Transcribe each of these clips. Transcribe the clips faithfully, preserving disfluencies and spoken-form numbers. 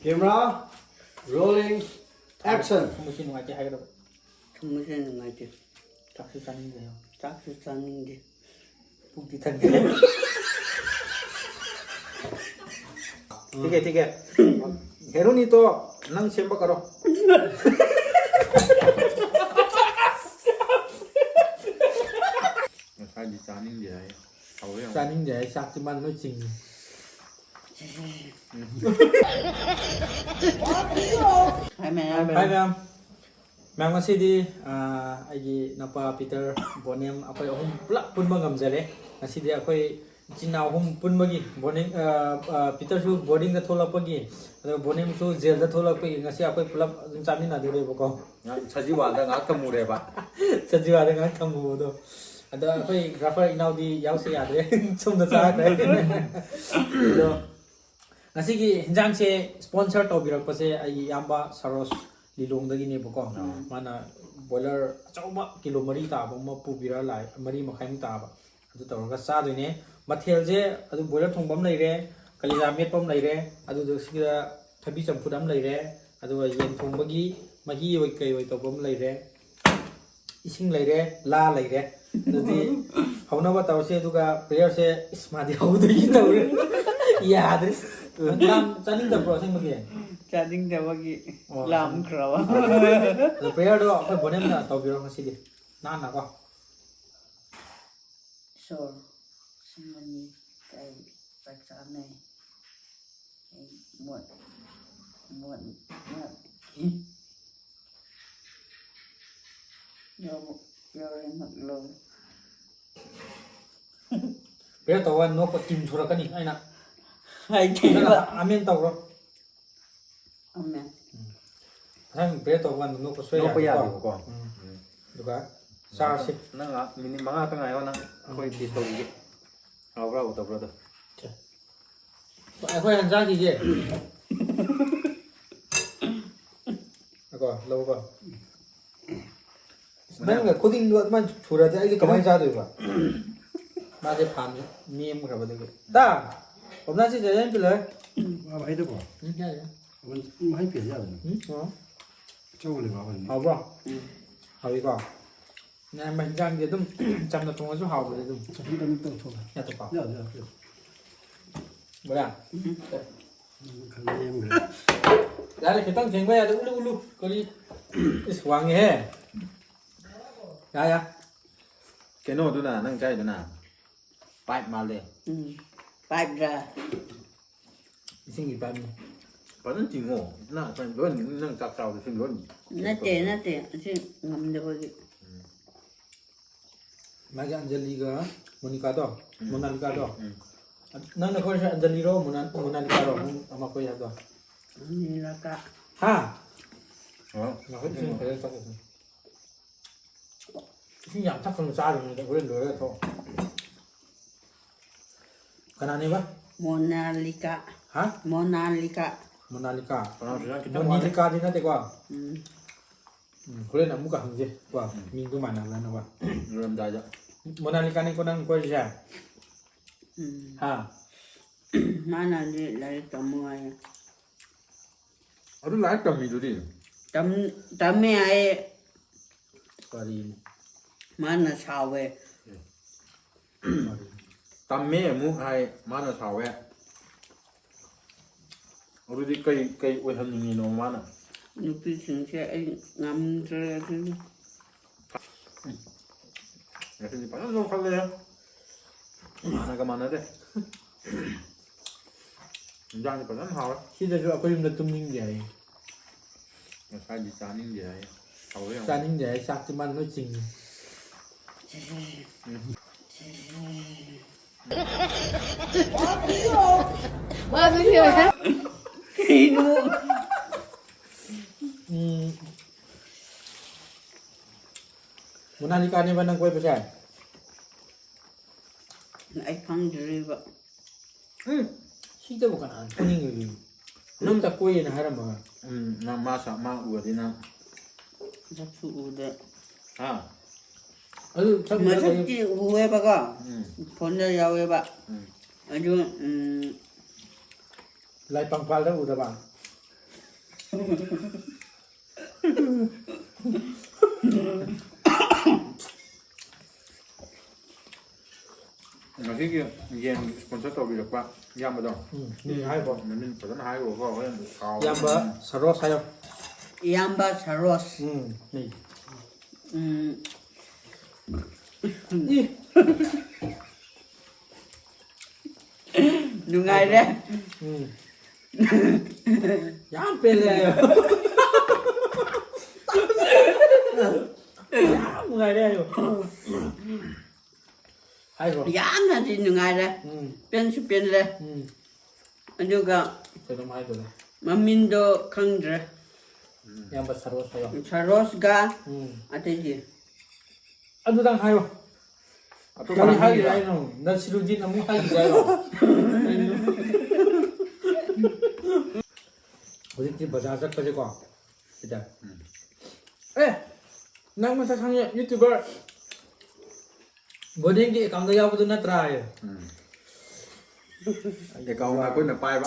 Camera, rolling, action. ꯊꯃꯣꯏꯁꯤ ꯅꯨꯡꯉꯥꯏꯇꯦ ꯍꯥꯏꯒꯗꯕ꯫ ꯊꯃꯣꯏꯁꯤ ꯅꯨꯡꯉꯥꯏꯇꯦ꯫ ꯆꯥꯛꯁꯨ ꯆꯥꯅꯤꯡꯗꯦ꯫ ꯆꯥꯛꯁꯨ ꯆꯥꯅꯤꯡꯗꯦ꯫ ꯄꯨꯛꯇꯤ ꯊꯟꯈ꯭ꯔꯦ꯫ ठीक है, ठीक है। हेरोनी तो नंग सेंबा करो। ꯉꯁꯥꯏꯗꯤ ꯆꯥꯅꯤꯡꯗꯦ ꯍꯥꯏ꯫ ꯍꯧꯔꯦ ꯑꯃꯨꯛ꯫ ꯆꯥꯅꯤꯡꯗꯦ ꯍꯥꯏ, ꯆꯥꯛꯇꯤ ꯃꯥꯅ ꯂꯣꯏ ꯆꯤꯡꯉꯤ꯫ Hi, ma'am. Hi, ma'am. Ma'am, ꯉꯁꯤꯗꯤ ꯑꯥ, ꯑꯩꯒꯤ ꯅꯄꯥ ꯄꯤꯇꯔ, ꯕꯣꯅꯦꯝ, ꯑꯩꯈꯣꯏ ꯑꯍꯨꯝ ꯄꯨꯂꯞ ꯄꯨꯟꯕ ꯉꯝꯖꯔꯦ꯫ ꯉꯁꯤꯗꯤ ꯑꯩꯈꯣꯏ ꯏꯆꯤꯟ ꯏꯅꯥꯎ ꯑꯍꯨꯝ ꯄꯨꯟꯕꯒꯤ, ꯕꯣꯅꯦꯝ, ꯑꯥ, ꯑꯥ, ꯄꯤꯇꯔꯁꯨ ꯕꯣꯔꯗꯤꯡꯗ ꯊꯣꯛꯂꯛꯄꯒꯤ, ꯑꯗꯨꯒ ꯕꯣꯅꯦꯝꯁꯨ ꯖꯦꯜꯗ ꯊꯣꯛꯂꯛꯄꯒꯤ ꯉꯁꯤ ꯑꯩꯈꯣꯏ ꯄꯨꯂꯞ ꯑꯗꯨꯝ ꯆꯥꯃꯤꯟꯅꯗꯣꯔꯦꯕꯀꯣ꯫ ꯉꯥꯏꯍꯥꯛ ꯁꯖꯤꯋꯥꯗ ꯉꯥꯏꯍꯥꯛ ꯊꯝꯃꯨꯔꯦꯕ꯫ ꯁꯖꯤꯋꯥꯗ ꯉꯥꯏꯍꯥꯛ ꯊꯝꯃꯨꯕꯗꯣ꯫ ꯑꯗꯣ ꯑꯩꯈꯣꯏ ꯒ꯭ꯔꯥꯐꯔ ꯏꯅꯥꯎꯗꯤ ꯌꯥꯎꯁꯦ ꯌꯥꯗ꯭ꯔꯦ꯫ ꯁꯣꯝꯗ ꯆꯥꯈ꯭ꯔꯦ꯫ ꯑꯗꯣ ꯉꯁꯤꯒꯤ ꯍꯤꯟꯖꯥꯡꯁꯦ sponsor ꯇꯧꯕꯤꯔꯛꯄꯁꯦ ꯑꯩꯒꯤ ꯏꯌꯥꯝꯕ ꯁꯔꯣꯖ ꯂꯤꯂꯣꯡꯗꯒꯤꯅꯦꯕꯀꯣ꯫ ꯃꯥꯅ ꯕꯣꯏꯂꯔ ꯑꯆꯧꯕ ꯀꯤꯂꯣ ꯃꯔꯤ ꯇꯥꯕ ꯑꯃ ꯄꯨꯕꯤꯔ ꯂꯥꯛꯑꯦ, ꯃꯔꯤ ꯃꯈꯥꯏꯃꯨꯛ ꯇꯥꯕ꯫ ꯑꯗꯨ ꯇꯧꯔꯒ ꯆꯥꯗꯣꯏꯅꯦ꯫ ꯃꯊꯦꯜꯁꯦ ꯑꯗꯨ ꯕꯣꯏꯂꯔ ꯊꯣꯡꯕ ꯑꯃ ꯂꯩꯔꯦ, ꯀꯂꯦꯖꯥ ꯃꯦꯠꯄ ꯑꯃ ꯂꯩꯔꯦ, ꯑꯗꯨꯗ ꯁꯤꯗ ꯊꯕꯤ ꯆꯝꯐꯨꯠ ꯑꯃ ꯂꯩꯔꯦ, ꯑꯗꯨꯒ ꯌꯦꯟ ꯊꯣꯡꯕꯒꯤ ꯃꯍꯤ ꯑꯣꯏ ꯀꯩ ꯑꯣꯏ ꯇꯧꯕ ꯑꯃ ꯂꯩꯔꯦ, ꯏꯁꯤꯡ ꯂꯩꯔꯦ, ꯂꯥ ꯂꯩꯔꯦ꯫ ꯑꯗꯨꯗꯤ ꯍꯧꯅꯕ ꯇꯧꯔꯁꯦ꯫ ꯑꯗꯨꯒ ꯄ꯭ꯔꯦꯌꯔꯁꯦ, ꯏꯁ, ꯃꯥꯗꯤ ꯍꯧꯗꯣꯏꯒꯤ ꯇꯧꯔꯦ꯫ ꯌꯥꯗ꯭ꯔꯦ꯫ ꯂꯥꯝ-, ꯆꯥꯅꯤꯡꯗꯕ꯭ꯔꯣ ꯑꯁꯦꯡꯕꯒꯤ? ꯆꯥꯅꯤꯡꯗꯕꯒꯤ ꯑꯣ, ꯂꯥꯝꯈ꯭ꯔꯕ꯫ ꯑꯗꯣ ꯄ꯭ꯔꯦꯌꯔꯗꯣ ꯑꯩꯈꯣꯏ ꯕꯣꯅꯦꯝꯅ ꯇꯧꯕꯤꯔꯣ ꯉꯁꯤꯗꯤ, ꯅꯥꯟꯅꯀꯣ꯫ ꯏꯁꯣꯔ, ꯁꯤꯃꯅꯤ ꯀꯩ ꯆꯥꯛ ꯆꯥꯅꯩ꯫ ꯑꯩ ꯃꯣꯠ ꯃꯣꯠ ꯃꯣꯠ ꯌꯧꯔꯦ ꯃꯛꯂꯣ꯫ ꯄ꯭ꯔꯦꯌꯔ ꯇꯧꯕ ꯅꯣꯛꯄ ꯇꯤꯟ ꯁꯨꯔꯛꯀꯅꯤ꯫ ꯑꯩꯅ ꯍꯥꯏꯈꯤꯕ꯫ ꯑꯃꯦꯟ ꯇꯧꯔꯣ꯫ ꯑꯃꯦꯟ꯫ ꯉꯁꯥꯏ ꯄ꯭ꯔꯦꯌꯔ ꯇꯧꯕ ꯀꯥꯟꯗ ꯅꯣꯛꯄ ꯁꯣꯏ ꯅꯣꯛꯄ ꯌꯥꯗꯦꯀꯣ꯫ ꯌꯥꯗꯦꯕꯀꯣ꯫ ꯎꯝ꯫ ꯑꯗꯨꯒ ꯆꯥꯔꯁꯤ꯫ ꯅꯪ ꯉꯥꯏꯍꯥꯛ, ꯃꯤꯅꯤꯠ ꯃꯉꯥ ꯈꯛꯇꯪ ꯉꯥꯏꯌꯣ, ꯅꯪ ꯑꯩꯈꯣꯏ ꯇꯦꯁ ꯇꯧꯈꯤꯒꯦ꯫ ꯍꯥꯎꯕ꯭ꯔꯥ ꯍꯥꯎꯇꯕ꯭ꯔꯥꯗꯣ꯫ ꯑꯩꯈꯣꯏ ꯍꯥꯟꯅ ꯆꯥꯈꯤꯒꯦ꯫ ꯉꯥꯏꯈꯣ, ꯂꯧꯀꯣ꯫ ꯅꯪꯅ ꯈꯨꯗꯤꯡꯗꯣ ꯑꯗꯨꯃꯥꯏꯅ ꯁꯨꯔꯗꯤ ꯑꯩꯗꯤ ꯀꯃꯥꯏꯅ ꯆꯥꯗꯣꯏꯕ? ꯃꯥꯁꯦ ꯐꯥꯝꯁꯦ ꯅꯦꯝꯈ꯭ꯔꯕꯗꯨꯒꯤ꯫ ꯇꯥ! ꯄꯝꯅꯥꯁꯤ ꯆꯦꯆꯦ ꯄꯤꯜꯂꯣꯏ꯫ ꯋꯥ ꯚꯥꯏꯗꯨꯕꯣ꯫ ꯎꯝ, ꯌꯥꯔꯦ, ꯌꯥꯔꯦ꯫ ꯃꯍꯩ ꯄꯦꯟ ꯌꯥꯕꯅꯤ꯫ ꯎꯝ, ꯑꯣ꯫ ꯑꯆꯧꯕ ꯂꯩꯕꯥꯛ ꯑꯣꯏꯅꯤ꯫ ꯍꯥꯎꯕ꯭ꯔꯣ? ꯎꯝ꯫ ꯍꯥꯎꯏꯀꯣ? ꯅꯌꯥꯝꯕ ꯍꯤꯟꯖꯥꯡꯗꯤ ꯑꯗꯨꯝ ꯆꯝꯅ ꯊꯣꯡꯉꯁꯨ ꯍꯥꯎꯕꯅꯤ ꯑꯗꯨꯝ꯫ ꯆꯍꯤ ꯑꯅꯤ ꯇꯧꯊꯣꯛꯑꯦ꯫ ꯌꯥꯊꯣꯛꯄ꯫ ꯌꯥꯗꯦ, ꯌꯥꯗꯦ꯫ ꯕꯣꯔꯥ? ꯎꯝ꯫ ꯈꯔ ꯂꯦꯝꯈ꯭ꯔꯦ꯫ ꯌꯥꯔꯦ, ꯈꯤꯇꯪ ꯊꯦꯡꯕ ꯌꯥꯗꯦ꯫ ꯎꯠꯂꯨ, ꯎꯠꯂꯨ꯫ ꯀꯔꯤ? ꯏꯁ, ꯋꯥꯡꯉꯦꯍꯦ꯫ ꯌꯥ, ꯌꯥ꯫ ꯀꯩꯅꯣꯗꯨꯅ ꯅꯪ ꯆꯥꯏꯗꯨꯅ? ꯄꯥꯏꯞ ꯃꯥꯜꯂꯦ꯫ ꯎꯝ꯫ ꯄꯥꯏꯞꯔꯥ? ꯏꯁꯤꯡꯒꯤ ꯄꯥꯏꯞꯅꯤ꯫ ꯐꯖꯅ ꯆꯤꯡꯉꯣ꯫ ꯅꯪ ꯂꯣꯏ, ꯅꯪ ꯆꯥꯛ ꯆꯥꯕꯗ ꯏꯁꯤꯡ ꯂꯣꯏ ꯅꯠꯇꯦ, ꯅꯠꯇꯦ꯫ ꯏꯁꯤꯡ ꯉꯝꯗꯕꯒꯤ꯫ ꯎꯝ꯫ ꯃꯥꯒꯤ ꯑꯟꯖꯂꯤꯒ ꯃꯣꯅꯤꯀꯥꯗꯣ, ꯎꯝ꯫ ꯃꯣꯅꯥꯂꯤꯀꯥꯗꯣ꯫ ꯎꯝ꯫ ꯅꯪꯅ ꯀꯣꯏꯔꯤꯁꯦ ꯑꯟꯖꯂꯤꯔꯣ, ꯃꯣꯅꯥ-, ꯃꯣꯅꯥꯂꯤꯀꯥꯔꯣ? ꯅꯪ ꯑꯃ ꯀꯣꯏ ꯍꯥꯏꯕꯗꯣ꯫ ꯃꯣꯅꯥꯂꯤꯀꯥ꯫ ꯍꯥ? ꯑꯣ꯫ ꯉꯥꯏꯈꯣ, ꯏꯁꯤꯡ ꯐꯖꯅ ꯊꯛꯈꯤꯁꯤ꯫ ꯏꯁꯤꯡ ꯌꯥꯝ ꯊꯛꯀꯅꯨ, ꯆꯥꯔꯤꯉꯩꯗ ꯍꯣꯔꯦꯟ ꯂꯣꯏꯔꯒ ꯊꯛꯑꯣ꯫ ꯀꯅꯥꯅꯦꯕ? ꯃꯣꯅꯥꯂꯤꯀꯥ꯫ ꯍꯥ? ꯃꯣꯅꯥꯂꯤꯀꯥ꯫ ꯃꯣꯅꯥꯂꯤꯀꯥ꯫ ꯄ꯭ꯔꯣꯅꯥꯎꯟꯁꯤꯌꯦꯁꯟ ꯈꯤꯇꯪ ꯋꯥꯠꯂꯦ꯫ ꯃꯣꯅꯤꯂꯤꯀꯥꯗꯤ ꯅꯠꯇꯦꯀꯣ? ꯎꯝ꯫ ꯎꯝ, ꯍꯣꯔꯦꯟ ꯑꯃꯨꯛꯀ ꯍꯪꯁꯦ ꯀꯣ, ꯎꯝ꯫ ꯃꯤꯡꯗꯣ ꯃꯥꯟꯅꯕ꯭ꯔꯥꯅꯀꯣ꯫ ꯂꯣꯏꯔꯝꯗꯥꯏꯗ꯫ ꯃꯣꯅꯥꯂꯤꯀꯥꯅꯤꯀꯣ ꯅꯪ ꯀꯣꯏꯔꯤꯁꯦ? ꯎꯝ꯫ ꯍꯥ? ꯃꯥꯅꯗꯤ ꯂꯥꯏꯔꯤꯛ ꯇꯝꯃꯣ ꯍꯥꯏꯌꯦ꯫ ꯑꯗꯨ ꯂꯥꯏꯔꯤꯛ ꯇꯝꯃꯤꯗꯨꯗꯤ? ꯇꯝ-, ꯇꯝꯃꯦ ꯍꯥꯏꯌꯦ꯫ ꯀꯔꯤꯅꯣ? ꯃꯥꯅ ꯁꯥꯎꯋꯦ꯫ ꯇꯝꯃꯦ ꯑꯃꯨꯛ ꯍꯥꯏ, ꯃꯥꯅ ꯁꯥꯎꯋꯦ꯫ ꯑꯗꯨꯗꯤ ꯀꯩ, ꯀꯩ ꯑꯣꯏꯍꯟꯅꯤꯡꯉꯤꯅꯣ ꯃꯥꯅ? ꯅꯨꯄꯤꯁꯤꯡꯁꯦ ꯑꯩ ꯉꯝꯗ꯭ꯔꯦ ꯑꯗꯨꯅ꯫ ꯉꯁꯤꯗꯤ ꯐꯖꯅ ꯂꯧꯈꯠꯂꯦ꯫ ꯍꯥꯟꯅꯒ ꯃꯥꯟꯅꯗꯦ꯫ ꯏꯟꯖꯥꯡꯗꯤ ꯐꯖꯅ ꯍꯥꯎꯔꯦ꯫ ꯁꯤꯗꯁꯨ ꯑꯩꯈꯣꯏ ꯌꯨꯝꯗ ꯇꯨꯝꯅꯤꯡꯗꯦ ꯍꯥꯏꯌꯦ꯫ ꯉꯁꯥꯏꯗꯤ ꯆꯥꯅꯤꯡꯗꯦ ꯍꯥꯏꯌꯦ꯫ ꯍꯥꯎꯔꯦ ꯌꯥꯝ꯫ ꯆꯥꯅꯤꯡꯗꯦ ꯍꯥꯏ, ꯆꯥꯛꯇꯤ ꯃꯥꯅ ꯂꯣꯏ ꯆꯤꯡꯉꯤ꯫ ꯎꯝ꯫ ꯀꯩꯅꯣ? ꯎꯝ꯫ ꯃꯣꯅꯥꯂꯤꯀꯥꯅꯦꯕ ꯅꯪ ꯀꯣꯏꯕꯁꯦ? ꯑꯩ ꯈꯪꯗ꯭ꯔꯤꯕ꯫ ꯎꯝ꯫ ꯁꯤꯗꯕꯨ ꯀꯅꯥꯅ ꯈꯪꯅꯤꯡꯉꯤꯕ? ꯅꯪ ꯅꯪ ꯆꯠꯀꯣꯏꯌꯦꯅ ꯍꯥꯏꯔꯝꯃꯒ꯫ ꯎꯝ, ꯅꯪ ꯃꯥ ꯁꯛ-, ꯃꯥ ꯎꯔꯗꯤ ꯅꯪ꯫ ꯁꯛꯁꯨ ꯎꯗꯦ꯫ ꯍꯥ? ꯑꯗꯨ ꯁꯛ ꯎꯗꯕꯒꯤ ꯃꯁꯛꯇꯤ ꯎꯑꯦꯕꯀꯣ꯫ ꯎꯝ꯫ ꯐꯣꯟꯗ ꯌꯥꯎꯋꯦꯕ꯫ ꯎꯝ꯫ ꯑꯗꯨ, ꯎꯝ꯫ ꯂꯥꯏ ꯄꯪꯄꯥꯜꯗ ꯎꯗꯕ? ꯉꯁꯤꯒꯤ ꯌꯦꯟ sponsor ꯇꯧꯕꯤꯔꯛꯄ ꯏꯌꯥꯝꯕꯗꯣ꯫ ꯎꯝ, ꯃꯤ ꯍꯥꯏꯕꯣ꯫ ꯃꯃꯤꯡ ꯐꯖꯅ ꯍꯥꯏꯈꯣꯀꯣ, ꯍꯣꯔꯦꯟ ꯀꯥꯎ-, ꯏꯌꯥꯝꯕ ꯁꯔꯣꯁ ꯍꯥꯏꯌꯣ꯫ ꯏꯌꯥꯝꯕ ꯁꯔꯣꯁ꯫ ꯎꯝ, ꯃꯤ꯫ ꯎꯝ꯫ ꯏ꯫ ꯅꯨꯡꯉꯥꯏꯔꯦ꯫ ꯎꯝ꯫ ꯌꯥꯝ ꯄꯦꯜꯂꯦ ꯍꯥꯏꯌꯣ꯫ ꯌꯥꯝ ꯅꯨꯡꯉꯥꯏꯔꯦ ꯍꯥꯏꯌꯣ꯫ ꯍꯥꯏꯈ꯭ꯔꯣ꯫ ꯌꯥꯝꯅꯗꯤ ꯅꯨꯡꯉꯥꯏꯔꯦ꯫ ꯎꯝ꯫ ꯄꯦꯟꯁꯨ ꯄꯦꯟꯂꯦ꯫ ꯎꯝ꯫ ꯑꯗꯨꯒ ꯀꯩꯅꯣꯝ ꯍꯥꯏꯗꯣꯏꯅꯦ꯫ ꯃꯃꯤꯡꯗꯣ ꯈꯪꯗ꯭ꯔꯦ꯫ ꯏꯌꯥꯝꯕ ꯁꯔꯣꯁ ꯍꯥꯏꯌꯣ꯫ ꯁꯔꯣꯁꯒ ꯎꯝ꯫ ꯑꯇꯩꯗꯤ꯫ ꯑꯗꯨꯗꯪ ꯍꯥꯏꯌꯣ꯫ ꯑꯇꯣꯞꯄ ꯀꯔꯤ ꯍꯥꯏꯒꯦ ꯍꯥꯏꯅꯤꯡꯗ꯭ꯔꯣ? ꯍꯥꯏꯅꯣ? ꯅꯁꯤꯔꯨꯗꯤꯟ ꯑꯃꯨꯛ ꯍꯥꯏꯈꯤꯒꯦ ꯍꯥꯏꯔꯣ? ꯍꯧꯖꯤꯛꯇꯤ ꯕꯖꯥꯔ ꯆꯠꯄꯁꯦꯀꯣ, ꯁꯤꯗ꯫ ꯎꯝ꯫ ꯑꯦ, ꯅꯪ ꯃꯁꯛ ꯈꯪꯉꯦ, YouTuber ꯕꯣꯅꯦꯝꯒꯤ account ꯌꯥꯎꯕꯗꯨ ꯅꯠꯇ꯭ꯔꯥ ꯍꯥꯏꯌꯦ꯫ ꯎꯝ꯫ Account ꯑꯩꯈꯣꯏꯅ ꯄꯥꯏꯕ꯫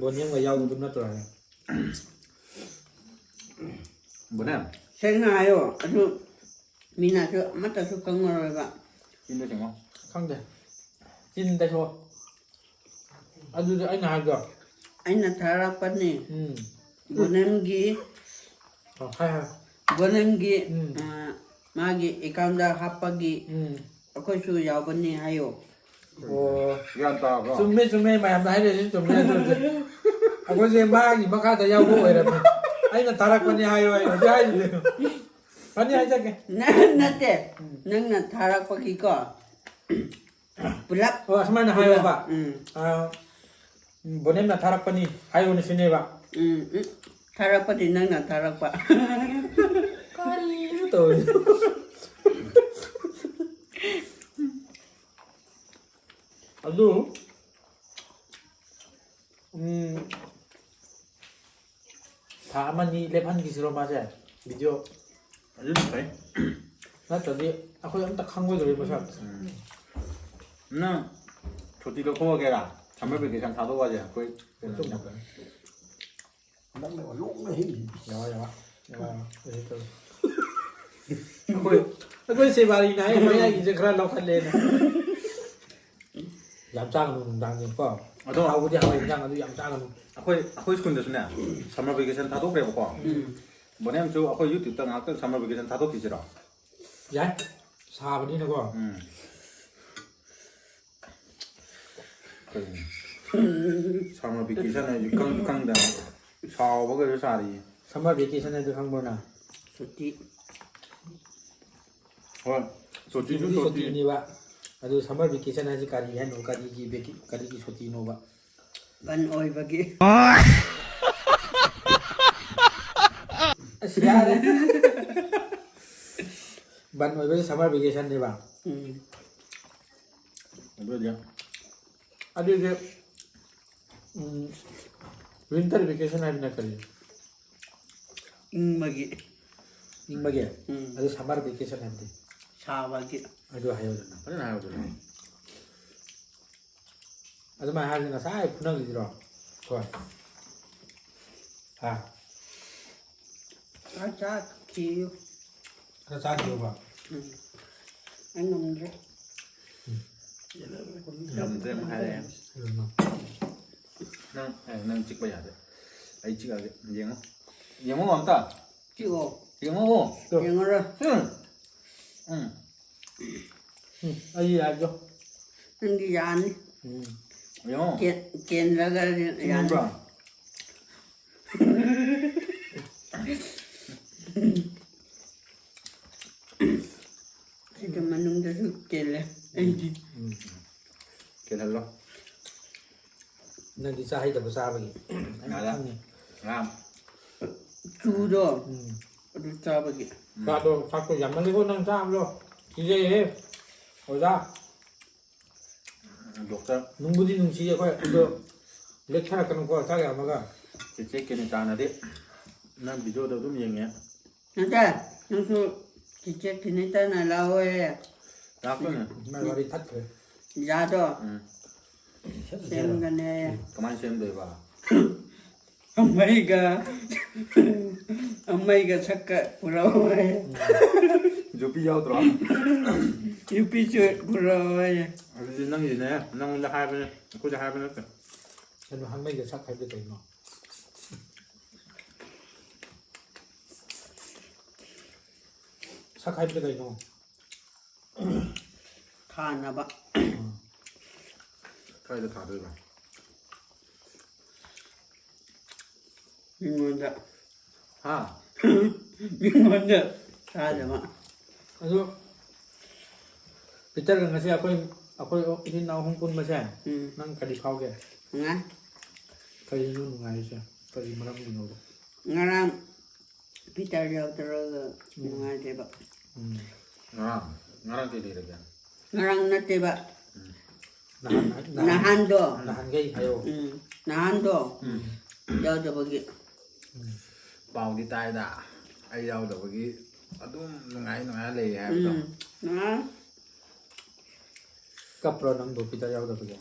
ꯕꯣꯅꯦꯝꯒ ꯌꯥꯎꯕꯗꯨ ꯅꯠꯇ꯭ꯔꯥ ꯍꯥꯏꯌꯦ꯫ ꯕꯣꯅꯦꯝ꯫ ꯁꯦꯡꯅ ꯍꯥꯏꯌꯣ, ꯑꯗꯨ ꯃꯤꯅꯁꯨ ꯑꯃꯠꯇꯁꯨ ꯈꯪꯉꯔꯣꯏꯕ꯫ ꯆꯤꯟꯗ ꯁꯦꯡꯉꯣ꯫ ꯈꯪꯗꯦ꯫ ꯆꯤꯟ ꯇꯩꯊꯣꯛꯑꯣ꯫ ꯑꯗꯨꯗꯤ ꯑꯩꯅ ꯍꯥꯏꯕꯗꯣ꯫ ꯑꯩꯅ ꯊꯥꯔꯛꯄꯅꯤ꯫ ꯎꯝ꯫ ꯕꯣꯅꯦꯝꯒꯤ, ꯑꯣ, ꯍꯥꯏ, ꯍꯥꯏ꯫ ꯕꯣꯅꯦꯝꯒꯤ, ꯎꯝ꯫ ꯑ, ꯃꯥꯒꯤ account ꯍꯥꯞꯄꯒꯤ ꯎꯝ꯫ ꯑꯩꯈꯣꯏꯁꯨ ꯌꯥꯎꯕꯅꯤ ꯍꯥꯏꯌꯣ꯫ ꯑꯣ꯫ ꯒ꯭ꯌꯥꯟ ꯇꯥꯕ꯭ꯔꯣ? ꯆꯨꯝꯃꯦ, ꯆꯨꯝꯃꯦ, ꯃꯌꯥꯝꯅ ꯍꯥꯏꯔꯤꯁꯦ ꯆꯨꯝꯃꯦ, ꯑꯗꯨꯕꯨꯗꯤ꯫ ꯑꯩꯈꯣꯏꯁꯦ ꯃꯥꯒꯤ ꯃꯈꯥꯗ ꯌꯥꯎꯕ ꯑꯣꯏꯔꯝꯃꯦ꯫ ꯑꯩꯅ ꯊꯥꯔꯛꯄꯅꯤ ꯍꯥꯏꯌꯣ, ꯑꯩ ꯍꯧꯖꯤꯛ ꯍꯥꯏꯔꯤꯗꯨ꯫ ꯐꯅꯤ ꯍꯥꯏꯖꯒꯦ꯫ ꯅ-, ꯅꯠꯇꯦ, ꯎꯝ꯫ ꯅꯪꯅ ꯊꯥꯔꯛꯄꯒꯤꯀꯣ, ꯄꯨꯂꯞ꯫ ꯑꯣ, ꯑꯁꯨꯃꯥꯏꯅ ꯍꯥꯏꯌꯣꯕ꯫ ꯎꯝ꯫ ꯑ, ꯕꯣꯅꯦꯝꯅ ꯊꯥꯔꯛꯄꯅꯤ ꯍꯥꯏꯌꯣꯅ ꯁꯤꯅꯦꯕ꯫ ꯎꯝ, ꯎꯝ꯫ ꯊꯥꯔꯛꯄꯗꯤ ꯅꯪꯅ ꯊꯥꯔꯛꯄ꯫ ꯀꯔꯤꯅꯣ ꯇꯧꯔꯤꯁꯦ? ꯑꯗꯨ, ꯎꯝ, ꯊꯥ ꯑꯃꯅꯤ ꯂꯦꯞꯍꯟꯈꯤꯁꯤꯔꯣ ꯃꯥꯁꯦ? Video꯫ ꯑꯗꯨꯅ ꯐꯩ꯫ ꯅꯠꯇ꯭ꯔꯗꯤ ꯑꯩꯈꯣꯏ ꯑꯝꯇ ꯈꯪꯉꯣꯏꯗꯧꯔꯤ ꯃꯁꯛ꯫ ꯎꯝ꯫ ꯅꯪ ꯁꯨꯇꯤ ꯂꯧꯊꯣꯛꯑꯒꯦꯔꯥ? Summer vacation ꯊꯥꯗꯣꯛꯑꯁꯦ ꯑꯩꯈꯣꯏ ꯀꯩꯅꯣ꯫ ꯑꯆꯨꯝꯕ꯫ ꯅꯪꯅ ꯂꯣꯛꯅ ꯍꯦꯛꯏ꯫ ꯌꯥꯎꯔꯦ, ꯌꯥꯎꯔꯦ꯫ ꯌꯥꯎꯔꯦ, ꯌꯥꯎꯔꯦ꯫ ꯑꯩꯈꯣꯏ, ꯑꯩꯈꯣꯏ ꯁꯦꯕꯥꯔꯤꯅ ꯍꯥꯏ ꯃꯌꯥꯏꯒꯤꯁꯦ ꯈꯔ ꯂꯧꯈꯠꯂꯦꯅ꯫ ꯌꯥꯝ ꯆꯥꯒꯅꯨ ꯅꯨꯡꯗꯥꯡꯒꯤ ꯀꯣ꯫ ꯑꯗꯣ ꯍꯥꯎꯕꯗꯤ ꯍꯥꯎꯋꯦ ꯏꯟꯖꯥꯡ, ꯑꯗꯨ ꯌꯥꯝ ꯆꯥꯒꯅꯨ꯫ ꯑꯩꯈꯣꯏ, ꯑꯩꯈꯣꯏ ꯁ꯭ꯀꯨꯜꯗꯁꯨꯅꯦ, summer vacation ꯊꯥꯗꯣꯛꯈ꯭ꯔꯦꯕꯀꯣ꯫ ꯎꯝ꯫ ꯕꯣꯅꯦꯝꯁꯨ ꯑꯩꯈꯣꯏ YouTube-ꯇ ꯉꯥꯏꯍꯥꯛꯇꯪ summer vacation ꯊꯥꯗꯣꯛꯈꯤꯁꯤꯔꯣ? ꯌꯥꯏ꯫ ꯁꯥꯕꯅꯤꯅꯀꯣ꯫ ꯎꯝ꯫ ꯀꯩꯅꯣ? Summer vacation ꯍꯥꯏꯁꯦ ꯈꯪꯁꯨ ꯈꯪꯗꯅ ꯁꯥꯎꯕꯒꯁꯨ ꯁꯥꯔꯤꯌꯦ꯫ Summer vacation ꯍꯥꯏꯗꯣ ꯈꯪꯕ꯭ꯔꯣ ꯅꯪ? ꯁꯨꯇꯤ꯫ ꯍꯣꯏ, ꯁꯨꯇꯤꯁꯨ ꯁꯨꯇꯤꯕꯨꯗꯤ ꯁꯨꯇꯤ꯫ ꯁꯨꯇꯤꯅꯦꯕ꯫ ꯑꯗꯨ summer vacation ꯍꯥꯏꯁꯦ ꯀꯔꯤ ꯍꯥꯏꯅꯣ? ꯀꯔꯤꯒꯤ ꯚꯦꯀꯦ-, ꯀꯔꯤꯒꯤ ꯁꯨꯇꯤꯅꯣꯕ? ꯕꯟ ꯑꯣꯏꯕꯒꯤ꯫ ꯑꯁ, ꯌꯥꯔꯦ꯫ ꯕꯟ ꯑꯣꯏꯕꯁꯦ summer vacation ꯅꯦꯕ꯫ ꯎꯝ꯫ ꯑꯗꯨꯗꯤ ꯑꯗꯨꯗꯤ, ꯎꯝ, winter vacation ꯍꯥꯏꯕꯅ ꯀꯔꯤ? ꯏꯪꯕꯒꯤ꯫ ꯏꯪꯕꯒꯤ? ꯎꯝ꯫ ꯑꯗꯨ summer vacation ꯍꯥꯏꯕꯗꯤ? ꯁꯥꯕꯒꯤ꯫ ꯑꯗꯨ ꯍꯥꯏꯌꯨꯗꯅ꯫ ꯐꯖꯅ ꯍꯥꯏꯌꯨꯗꯅ꯫ ꯑꯗꯨꯃꯥꯏꯅ ꯍꯥꯏꯔꯗꯤ ꯉꯁꯥꯏ ꯐꯨꯅꯈꯤꯗ꯭ꯔꯣ? ꯍꯣꯏ꯫ ꯍꯥ? ꯈꯔ ꯆꯥꯈꯤꯌꯨ꯫ ꯈꯔ ꯆꯥꯈꯤꯌꯨꯕ? ꯎꯝ꯫ ꯑꯩ ꯉꯝꯗ꯭ꯔꯦ꯫ ꯉꯝꯗ꯭ꯔꯦ ꯑꯃꯨꯛ ꯍꯥꯏꯔꯛꯑꯦ꯫ ꯎꯝ꯫ ꯅꯪ, ꯑꯦ, ꯅꯪ ꯆꯤꯛꯄ ꯌꯥꯗꯦ꯫ ꯑꯩ ꯆꯤꯛꯑꯒꯦ꯫ ꯌꯦꯡꯉꯣ꯫ ꯌꯦꯡꯉꯣ ꯑꯝꯇ꯫ ꯆꯤꯛꯑꯣ꯫ ꯌꯦꯡꯉꯣ꯫ ꯌꯦꯡꯉꯔꯣꯏ꯫ ꯎꯝ꯫ ꯎꯝ꯫ ꯎꯝ, ꯑꯩ ꯌꯥꯏꯗꯣ꯫ ꯅꯪꯗꯤ ꯌꯥꯅꯤ꯫ ꯎꯝ꯫ ꯌꯦꯡꯉꯣ꯫ ꯀꯦ-, ꯀꯦꯟꯗ꯭ꯔꯒ ꯌꯥꯅꯤ꯫ ꯆꯤꯡꯕ꯭ꯔꯥ? ꯁꯤꯒꯤ ꯃꯅꯨꯡꯗꯁꯨ ꯀꯦꯜꯂꯦ ꯑꯩꯗꯤ꯫ ꯎꯝ꯫ ꯀꯦꯜꯍꯜꯂꯣ꯫ ꯅꯪꯗꯤ ꯆꯥ ꯍꯩꯇꯕ ꯆꯥꯕꯒꯤ꯫ ꯑꯩ ꯌꯥꯔꯦ꯫ ꯈꯪꯉꯦ꯫ ꯌꯥꯝ꯫ ꯆꯨꯗꯣ꯫ ꯎꯝ꯫ ꯑꯗꯨ ꯆꯥꯕꯒꯤ꯫ ꯆꯥꯗꯣ, ꯆꯥꯛꯇꯣ ꯌꯥꯝꯃꯜꯂꯤꯀꯣ ꯅꯪ ꯆꯥꯕꯗꯣ꯫ ꯀꯤꯖꯩꯍꯦ꯫ ꯑꯣꯖꯥ꯫ ꯗꯣꯛꯇꯔ꯫ ꯅꯨꯡꯕꯨꯗꯤ ꯅꯨꯡꯁꯤ ꯑꯩꯈꯣꯏ, ꯑꯗꯣ ꯂꯦꯛꯊꯔꯛꯀꯅꯨꯀꯣ, ꯆꯥꯛ ꯌꯥꯝꯃꯒ꯫ ꯆꯦꯆꯦ ꯀꯦꯅꯤꯇꯥꯅꯗꯤ ꯅꯪ video-ꯗꯣ ꯑꯗꯨꯝ ꯌꯦꯡꯉꯦ꯫ ꯅꯠꯇꯦ, ꯅꯪꯁꯨ ꯆꯦꯆꯦ ꯀꯦꯅꯤꯇꯥꯅ ꯂꯥꯛꯑꯣꯌꯦ꯫ ꯂꯥꯛꯇꯣꯏꯅꯦ꯫ ꯃꯥꯏ ꯋꯥꯔꯤ ꯊꯠꯈ꯭ꯔꯦ꯫ ꯌꯥꯗꯣ꯫ ꯎꯝ꯫ ꯁꯦꯝꯒꯅꯦ꯫ ꯀꯃꯥꯏꯅ ꯁꯦꯝꯗꯣꯏꯕ? ꯑꯃꯩꯒ ꯑꯃꯩꯒ ꯁꯛꯀ ꯄꯨꯔꯛꯑꯣ ꯍꯥꯏ꯫ ꯌꯨꯄꯤ ꯌꯥꯎꯗ꯭ꯔꯣ? ꯌꯨꯄꯤꯁꯨ ꯄꯨꯔꯛꯑꯣ ꯍꯥꯏ꯫ ꯑꯗꯨꯗꯤ ꯅꯪꯒꯤꯅꯦ, ꯅꯪꯉꯣꯟꯗ ꯍꯥꯏꯕꯅꯦ, ꯑꯩꯈꯣꯏꯗ ꯍꯥꯏꯕ ꯅꯠꯇꯦ꯫ ꯀꯩꯅꯣ, ꯍꯥꯃꯩꯒ ꯁꯛ ꯍꯥꯏꯕꯗꯤ ꯀꯩꯅꯣ? ꯁꯛ ꯍꯥꯏꯕꯗꯤ ꯀꯩꯅꯣ? ꯊꯥꯅꯕ꯫ ꯀꯥꯏꯗ ꯊꯥꯗꯣꯏꯕ? ꯃꯤꯉꯣꯟꯗ꯫ ꯍꯥ? ꯃꯤꯉꯣꯟꯗ ꯊꯥꯗꯕ꯫ ꯑꯗꯨ ꯄꯤꯇꯔꯒ ꯉꯁꯤ ꯑꯩꯈꯣꯏ, ꯑꯩꯈꯣꯏ ꯏꯆꯤꯟ ꯏꯅꯥꯎ ꯑꯍꯨꯝ ꯄꯨꯟꯕꯁꯦ, ꯎꯝ꯫ ꯅꯪ ꯀꯔꯤ ꯐꯥꯎꯒꯦ? ꯅꯨꯡꯉꯥꯏ꯫ ꯀꯔꯤꯅꯣ ꯅꯨꯡꯉꯥꯏꯔꯤꯁꯦ? ꯀꯔꯤ ꯃꯔꯝꯒꯤꯅꯣꯕ? ꯉꯔꯥꯡ ꯄꯤꯇꯔ ꯌꯥꯎꯗ꯭ꯔꯒ ꯎꯝ꯫ ꯅꯨꯡꯉꯥꯏꯇꯦꯕ꯫ ꯎꯝ꯫ ꯉꯔꯥꯡ, ꯉꯔꯥꯡ ꯀꯩ ꯂꯩꯔꯒꯦ? ꯉꯔꯥꯡ ꯅꯠꯇꯦꯕ꯫ ꯎꯝ꯫ ꯅꯍꯥꯟ, ꯅꯍꯥꯟ, ꯅꯍꯥꯟꯗꯣ꯫ ꯅꯍꯥꯟꯈꯩ ꯍꯥꯏꯌꯣ꯫ ꯎꯝ꯫ ꯅꯍꯥꯟꯗꯣ ꯎꯝ꯫ ꯌꯥꯎꯗꯕꯒꯤ꯫ ꯎꯝ꯫ ꯄꯥꯎꯗꯤ ꯇꯥꯏꯗ, ꯑꯩ ꯌꯥꯎꯗꯕꯒꯤ ꯑꯗꯨꯝ ꯅꯨꯡꯉꯥꯏ ꯅꯨꯡꯉꯥꯏ ꯂꯩ ꯍꯥꯏꯕꯗꯣ꯫ ꯎꯝ꯫ ꯅꯨꯡꯉꯥꯏ꯫ ꯀꯞꯄ꯭ꯔꯣ ꯅꯪꯕꯨ ꯄꯤꯇꯔ ꯌꯥꯎꯗꯕꯒꯤ?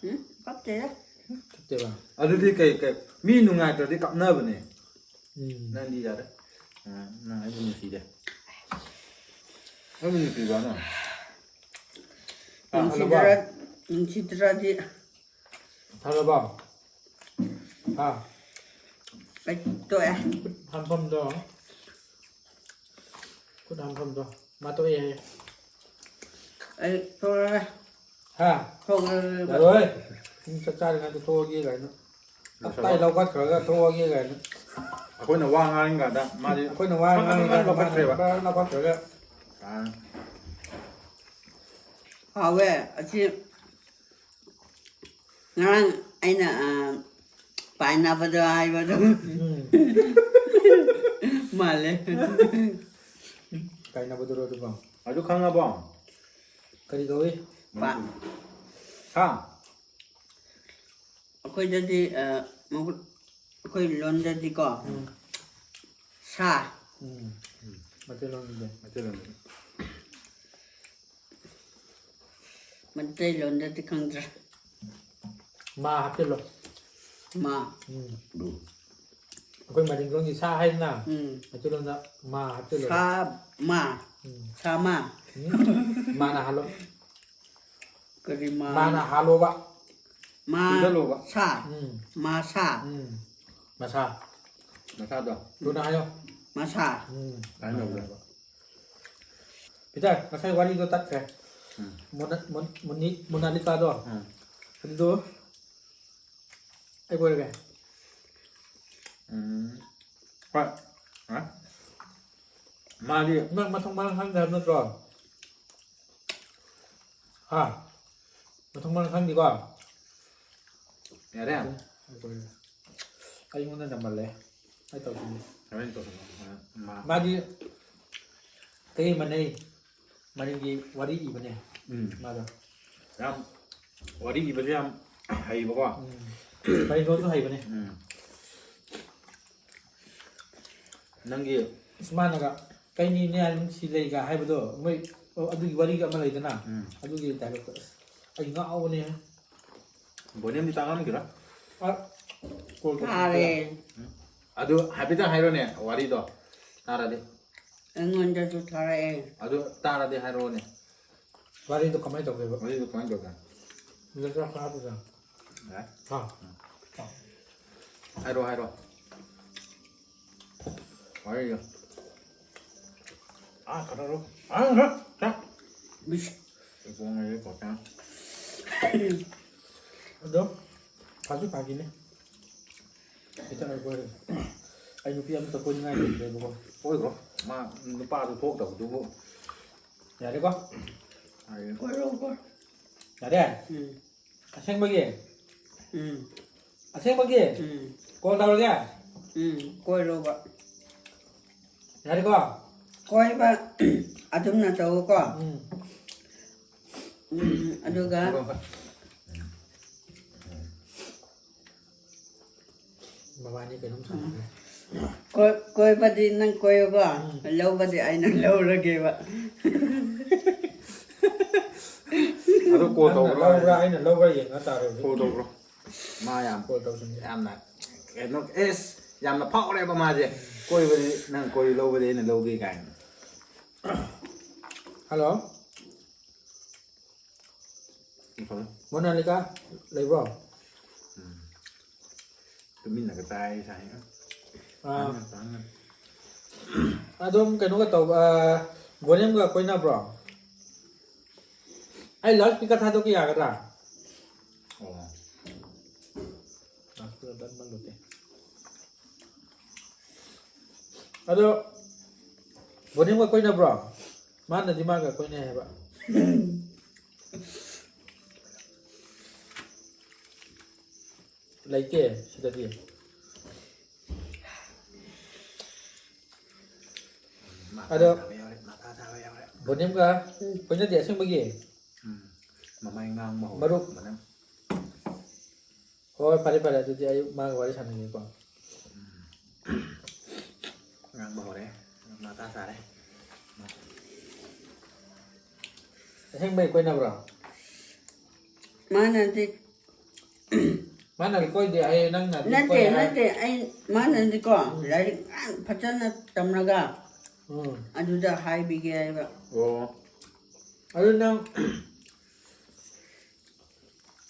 ꯎꯝ, ꯀꯞꯇꯦꯗ꯫ ꯀꯞꯇꯦꯕ? ꯑꯗꯨꯗꯤ ꯀꯩ, ꯀꯩ, ꯃꯤ ꯅꯨꯡꯉꯥꯏꯇ꯭ꯔꯗꯤ ꯀꯞꯅꯕꯅꯦ꯫ ꯎꯝ꯫ ꯅꯪꯗꯤ ꯌꯥꯔꯦ꯫ ꯑ, ꯅꯪ ꯑꯩꯕꯨ ꯅꯨꯡꯁꯤꯗꯦ꯫ ꯑꯩꯕꯨ ꯅꯨꯡꯁꯤꯕ꯭ꯔꯣ ꯅꯪ? ꯑ, ꯍꯜꯂꯕꯣ? ꯅꯨꯡꯁꯤꯗ꯭ꯔ-, ꯅꯨꯡꯁꯤꯗ꯭ꯔꯗꯤ꯫ ꯍꯜꯂꯕꯣ? ꯍꯥ? ꯑꯩ ꯇꯣꯛꯑꯦ꯫ ꯈꯨꯠ ꯍꯥꯝꯐꯝꯗꯣ꯫ ꯈꯨꯠ ꯍꯥꯝꯐꯝꯗꯣ꯫ ꯃꯥ ꯇꯣꯛꯑꯦ ꯍꯥꯏꯌꯦ꯫ ꯑꯩ ꯇꯣꯛꯑꯦ꯫ ꯍꯥ? ꯊꯣꯛꯑꯦ꯫ ꯌꯥꯔꯣꯏ꯫ ꯃꯤ ꯆꯥꯛ ꯆꯥꯔꯤꯉꯩꯗ ꯊꯣꯛꯑꯒꯦ ꯀꯥꯏꯅ꯫ ꯇꯞ ꯇꯥꯏ ꯂꯧꯈꯠꯈ꯭ꯔꯒ ꯊꯣꯛꯑꯒꯦ ꯀꯥꯏꯅ꯫ ꯑꯩꯈꯣꯏꯅ ꯋꯥ ꯉꯥꯡꯉꯤꯀꯥꯟꯗ ꯃꯥꯗꯤ ꯑꯩꯈꯣꯏꯅ ꯋꯥ ꯐꯠ ꯐꯠ ꯐꯠ ꯉꯥꯡꯉꯤꯀꯥꯟꯗ ꯃꯥꯅ ꯂꯧꯈꯠꯈ꯭ꯔꯦꯕ꯫ ꯄꯨꯔꯥ ꯂꯧꯈꯠꯈ꯭ꯔꯒ꯫ ꯑꯥ꯫ ꯍꯥꯎꯋꯦ꯫ ꯑꯁꯤ ꯉꯔꯥꯡ ꯑꯩꯅ, ꯑ, ꯄꯥꯏꯅꯕꯗꯣ ꯍꯥꯏꯕꯗꯣ꯫ ꯎꯝ꯫ ꯃꯥꯜꯂꯦ꯫ ꯀꯥꯏꯅꯕꯗꯨꯔꯣ ꯑꯗꯨꯕꯣ? ꯑꯗꯨ ꯈꯪꯉꯕꯣ? ꯀꯔꯤ ꯀꯧꯏ? ꯄꯥ-, ꯁꯥ꯫ ꯑꯩꯈꯣꯏꯗꯗꯤ, ꯑ, ꯃꯍꯨꯠ, ꯑꯩꯈꯣꯏ ꯂꯣꯟꯗꯗꯤꯀꯣ, ꯎꯝ꯫ ꯁꯥ꯫ ꯎꯝ꯫ ꯃꯩꯇꯩꯂꯣꯟꯗꯗꯤ? ꯃꯩꯇꯩꯂꯣꯟꯗꯗꯤ꯫ ꯃꯩꯇꯩꯂꯣꯟꯗꯗꯤ ꯈꯪꯗ꯭ꯔꯦ꯫ ꯃꯥ ꯍꯥꯞꯆꯤꯜꯂꯣ꯫ ꯃꯥ꯫ ꯎꯝ꯫ ꯑꯩꯈꯣꯏ ꯃꯅꯤꯄꯨꯔꯒꯤ ꯁꯥ ꯍꯥꯏꯗꯅ, ꯎꯝ꯫ ꯃꯩꯇꯩꯂꯣꯟꯗ ꯃꯥ ꯍꯥꯞꯆꯤꯜꯂꯣ꯫ ꯁꯥ ꯃꯥ꯫ ꯎꯝ꯫ ꯁꯥ ꯃꯥ꯫ ꯎꯝ꯫ ꯃꯥꯅ ꯍꯥꯜꯂꯣ꯫ ꯀꯔꯤ ꯃꯥ? ꯃꯥꯅ ꯍꯥꯜꯂꯣꯕ꯫ ꯃꯥ ꯄꯤꯖꯜꯂꯣꯕ꯫ ꯁꯥ꯫ ꯎꯝ꯫ ꯃꯥ ꯁꯥ꯫ ꯎꯝ꯫ ꯃꯁꯥ꯫ ꯃꯁꯥꯗꯣ꯫ ꯊꯨꯅ ꯍꯥꯏꯌꯣ꯫ ꯃꯁꯥ꯫ ꯎꯝ꯫ ꯍꯥꯏꯅꯕꯗꯣ꯫ ꯄꯤꯇꯔ, ꯉꯁꯥꯏ ꯋꯥꯔꯤꯗꯣ ꯇꯠꯈ꯭ꯔꯦ꯫ ꯎꯝ꯫ ꯃꯣꯅ-, ꯃꯣꯟ-, ꯃꯣꯅꯤ-, ꯃꯣꯅꯥꯂꯤꯁꯥꯗꯣ꯫ ꯎꯝ꯫ ꯑꯗꯨꯗꯣ ꯑꯩ ꯀꯣꯏꯔꯒꯦ꯫ ꯎꯝ꯫ ꯍꯣꯏ꯫ ꯍꯥ? ꯃꯥꯗꯤ ꯅꯪ ꯃꯊꯣꯡ ꯃꯔꯝ ꯈꯪꯗꯦ ꯍꯥꯏꯕ ꯅꯠꯇ꯭ꯔꯣ? ꯍꯥ? ꯃꯊꯣꯡ ꯃꯔꯝ ꯈꯪꯗꯦꯀꯣ? ꯌꯥꯔꯦ꯫ ꯑꯩꯉꯣꯟꯗ ꯅꯝꯃꯜꯂꯦ꯫ ꯑꯩ ꯇꯧꯁꯤꯟꯒꯦ꯫ ꯍꯣꯔꯦꯟ ꯇꯧꯁꯤꯜꯂꯣ꯫ ꯃꯥ-, ꯃꯥꯗꯤ ꯀꯩ ꯃꯥꯟꯅꯩ? ꯃꯔꯤꯡꯒꯤ ꯋꯥꯔꯤ ꯏꯕꯅꯦ꯫ ꯎꯝ꯫ ꯃꯥꯗꯣ꯫ ꯌꯥꯝ ꯋꯥꯔꯤ ꯏꯕꯁꯨ ꯌꯥꯝ ꯍꯩꯕꯀꯣ꯫ ꯎꯝ꯫ ꯃꯔꯤꯡꯂꯣꯟꯁꯨ ꯍꯩꯕꯅꯦ꯫ ꯎꯝ꯫ ꯅꯪꯒꯤ ꯏꯁ, ꯃꯥꯅꯒ "ꯀꯩꯅꯤ ꯅꯌꯥ ꯅꯨꯡꯁꯤ ꯂꯩꯒ" ꯍꯥꯏꯕꯗꯣ, ꯃꯣꯏ, ꯑꯣ, ꯑꯗꯨꯒꯤ ꯋꯥꯔꯤꯒ ꯑꯃ ꯂꯩꯗꯅ, ꯎꯝ꯫ ꯑꯗꯨꯒꯤ ꯗꯥꯏꯂꯣꯛꯇꯣ, ꯑꯁ, ꯑꯩ ꯉꯥꯎꯕꯅꯦ꯫ ꯕꯣꯅꯤꯌꯝꯗꯤ ꯆꯥꯛ ꯂꯥꯝꯈꯤꯔꯣꯏ? ꯑ, ꯀꯣꯜ ꯇꯧꯁꯤꯜꯂꯛꯄꯗ꯫ ꯇꯥꯔꯦ꯫ ꯎꯝ꯫ ꯑꯗꯨ ꯍꯥꯏꯐꯦꯠꯇꯪ ꯍꯥꯏꯔꯣꯅꯦ, ꯋꯥꯔꯤꯗꯣ ꯇꯥꯔꯗꯤ꯫ ꯑꯩꯉꯣꯟꯗꯁꯨ ꯊꯥꯔꯛꯑꯦ꯫ ꯑꯗꯨ ꯇꯥꯔꯗꯤ ꯍꯥꯏꯔꯛꯑꯣꯅꯦ꯫ ꯋꯥꯔꯤꯗꯣ ꯀꯃꯥꯏꯅ ꯇꯧꯒꯦꯕ? ꯋꯥꯔꯤꯗꯣ ꯀꯃꯥꯏꯅ ꯇꯧꯒꯦ? ꯑꯗꯨꯗ ꯆꯥꯛ ꯆꯥꯕꯗ꯫ ꯌꯥꯏ꯫ ꯍꯥ? ꯎꯝ꯫ ꯍꯥꯏꯔꯣ, ꯍꯥꯏꯔꯣ꯫ ꯋꯥꯔꯤꯗꯣ꯫ ꯑꯥ, ꯀꯩꯅꯣꯗꯣ꯫ ꯑꯥ, ꯍꯥ? ꯆꯥꯛ꯫ ꯕꯤꯁ꯫ ꯏꯕꯣꯡ ꯍꯥꯏꯁꯦ ꯀꯣ, ꯆꯥꯛ꯫ ꯑꯗꯣ, ꯐꯥꯁꯨ ꯐꯥꯈꯤꯅꯤ꯫ ꯍꯦꯛꯇ ꯑꯩ ꯀꯣꯏꯔꯦ꯫ ꯑꯩ ꯅꯨꯄꯤ ꯑꯝꯇ ꯀꯣꯏꯅꯤꯡꯉꯥꯏ ꯂꯩꯇ꯭ꯔꯦꯕꯀꯣ꯫ ꯀꯣꯏꯈ꯭ꯔꯣ꯫ ꯃꯥ ꯅꯨꯄꯥꯗꯨ ꯊꯣꯛꯇꯕꯗꯨꯕꯨ꯫ ꯌꯥꯔꯦꯀꯣ? ꯌꯥꯔꯦ꯫ ꯀꯣꯏꯔꯣ, ꯀꯣꯏꯔꯣ꯫ ꯌꯥꯔꯦ? ꯎꯝ꯫ ꯑꯁꯦꯡꯕꯒꯤ? ꯎꯝ꯫ ꯑꯁꯦꯡꯕꯒꯤ? ꯎꯝ꯫ ꯀꯣꯜ ꯇꯧꯔꯒꯦ? ꯎꯝ, ꯀꯣꯏꯔꯣꯕ꯫ ꯌꯥꯔꯦꯀꯣ? ꯀꯣꯏꯕ ꯑꯗꯨꯝꯅ ꯇꯧꯀꯣ꯫ ꯎꯝ꯫ ꯎꯝ, ꯑꯗꯨꯒ ꯍꯣꯏ, ꯍꯣꯏ꯫ ꯃꯕꯥꯅꯤ ꯀꯩꯅꯣꯝ ꯁꯥꯟꯅꯈ꯭ꯔꯦ꯫ ꯀꯣꯏ-, ꯀꯣꯏꯕꯗꯤ ꯅꯪ ꯀꯣꯏꯌꯨꯀꯣ, ꯎꯝ꯫ ꯂꯧꯕꯗꯤ ꯑꯩꯅ ꯂꯧꯔꯒꯦꯕ꯫ ꯑꯗꯣ ꯀꯣꯜ ꯅꯪꯅ ꯇꯧꯕ꯭ꯔꯣ ꯂꯧꯕ꯭ꯔꯥ, ꯍꯥꯏꯁꯦ? ꯑꯩꯅ ꯂꯧꯕ꯭ꯔꯥ ꯌꯦꯡꯉ ꯇꯥꯔꯦ ꯍꯧꯖꯤꯛ꯫ ꯀꯣꯜ ꯇꯧꯕ꯭ꯔꯣ? ꯃꯥ ꯌꯥꯝ ꯀꯣꯜ ꯇꯧꯁꯤꯟꯒꯦ꯫ ꯌꯥꯝꯅ ꯀꯩꯅꯣ ꯑꯦꯁ ꯌꯥꯝꯅ ꯐꯥꯎꯔꯦꯕ ꯃꯥꯁꯦ꯫ ꯀꯣꯏꯕꯗꯤ ꯅꯪ ꯀꯣꯏ ꯂꯧꯕꯗꯤ ꯑꯩꯅ ꯂꯧꯒꯦ ꯀꯥꯏꯅ꯫ ꯍꯜꯂꯣ꯫ ꯃꯣꯅꯥꯂꯤꯀꯥ ꯂꯩꯕ꯭ꯔꯣ? ꯎꯝ꯫ ꯇꯨꯃꯤꯟꯅꯒ ꯇꯥꯏ ꯁꯥꯏꯅ꯫ ꯑꯥ꯫ ꯇꯥꯡꯅ, ꯇꯥꯡꯅ꯫ ꯑꯗꯨꯝ ꯀꯩꯅꯣꯒ ꯇꯧꯕ, ꯑꯥ, ꯕꯣꯅꯦꯝꯒ ꯀꯣꯏꯅꯕ꯭ꯔꯣ? ꯑꯩ ꯂꯥꯎꯠ ꯁ꯭ꯄꯤꯀꯔ ꯊꯥꯗꯣꯛꯀꯦ ꯌꯥꯒꯗ꯭ꯔꯥ? ꯑꯣ꯫ ꯂꯥꯎꯠ ꯁ꯭ꯄꯤꯀꯔ ꯇꯠꯃꯜꯂꯨꯗꯦ꯫ ꯑꯗꯣ ꯕꯣꯅꯦꯝꯒ ꯀꯣꯏꯅꯕ꯭ꯔꯣ? ꯃꯥꯅꯗꯤ ꯃꯥꯒ ꯀꯣꯏꯅꯩ ꯍꯥꯏꯕ꯫ ꯂꯩꯇꯦ ꯁꯤꯗꯗꯤ꯫ ꯃꯊꯥ ꯑꯗꯣ ꯁꯥꯕ ꯌꯥꯎꯔꯦ, ꯃꯊꯥ ꯁꯥꯕ ꯌꯥꯎꯔꯦ꯫ ꯕꯣꯅꯦꯝꯒ ꯎꯝ꯫ ꯀꯣꯏꯅꯗꯦ ꯑꯁꯦꯡꯕꯒꯤ? ꯎꯝ꯫ ꯃꯃꯥꯏ ꯉꯥꯡꯕ ꯍꯧꯔꯦ꯫ ꯃꯔꯨꯞ꯫ ꯕꯣꯅꯦꯝ꯫ ꯍꯣꯏ, ꯐꯔꯦ, ꯐꯔꯦ, ꯑꯗꯨꯗꯤ ꯑꯩ ꯃꯥꯒ ꯋꯥꯔꯤ ꯁꯥꯟꯅꯒꯦꯀꯣ꯫ ꯎꯝ꯫ ꯉꯥꯡꯕ ꯍꯧꯔꯦ꯫ ꯃꯊꯥ ꯁꯥꯔꯦ꯫ ꯑꯁꯦꯡꯕꯩ ꯀꯣꯏꯅꯕ꯭ꯔꯣ? ꯃꯥꯅꯗꯤ ꯃꯥꯅꯗꯤ ꯀꯣꯏꯗꯦ ꯍꯥꯏꯌꯦ, ꯅꯪꯅꯗꯤ ꯅꯠꯇꯦ, ꯀꯣꯏ ꯍꯥꯏ꯫ ꯅꯠꯇꯦ, ꯑꯩ, ꯃꯥꯅꯗꯤꯀꯣ, ꯎꯝ꯫ ꯂꯥꯏꯔꯤꯛ ꯌꯥꯝ ꯐꯖꯅ ꯇꯝꯂꯒ ꯎꯝ꯫ ꯑꯗꯨꯗ ꯍꯥꯏꯕꯤꯒꯦ ꯍꯥꯏꯕ꯫ ꯑꯣ꯫ ꯑꯗꯨ ꯅꯪ,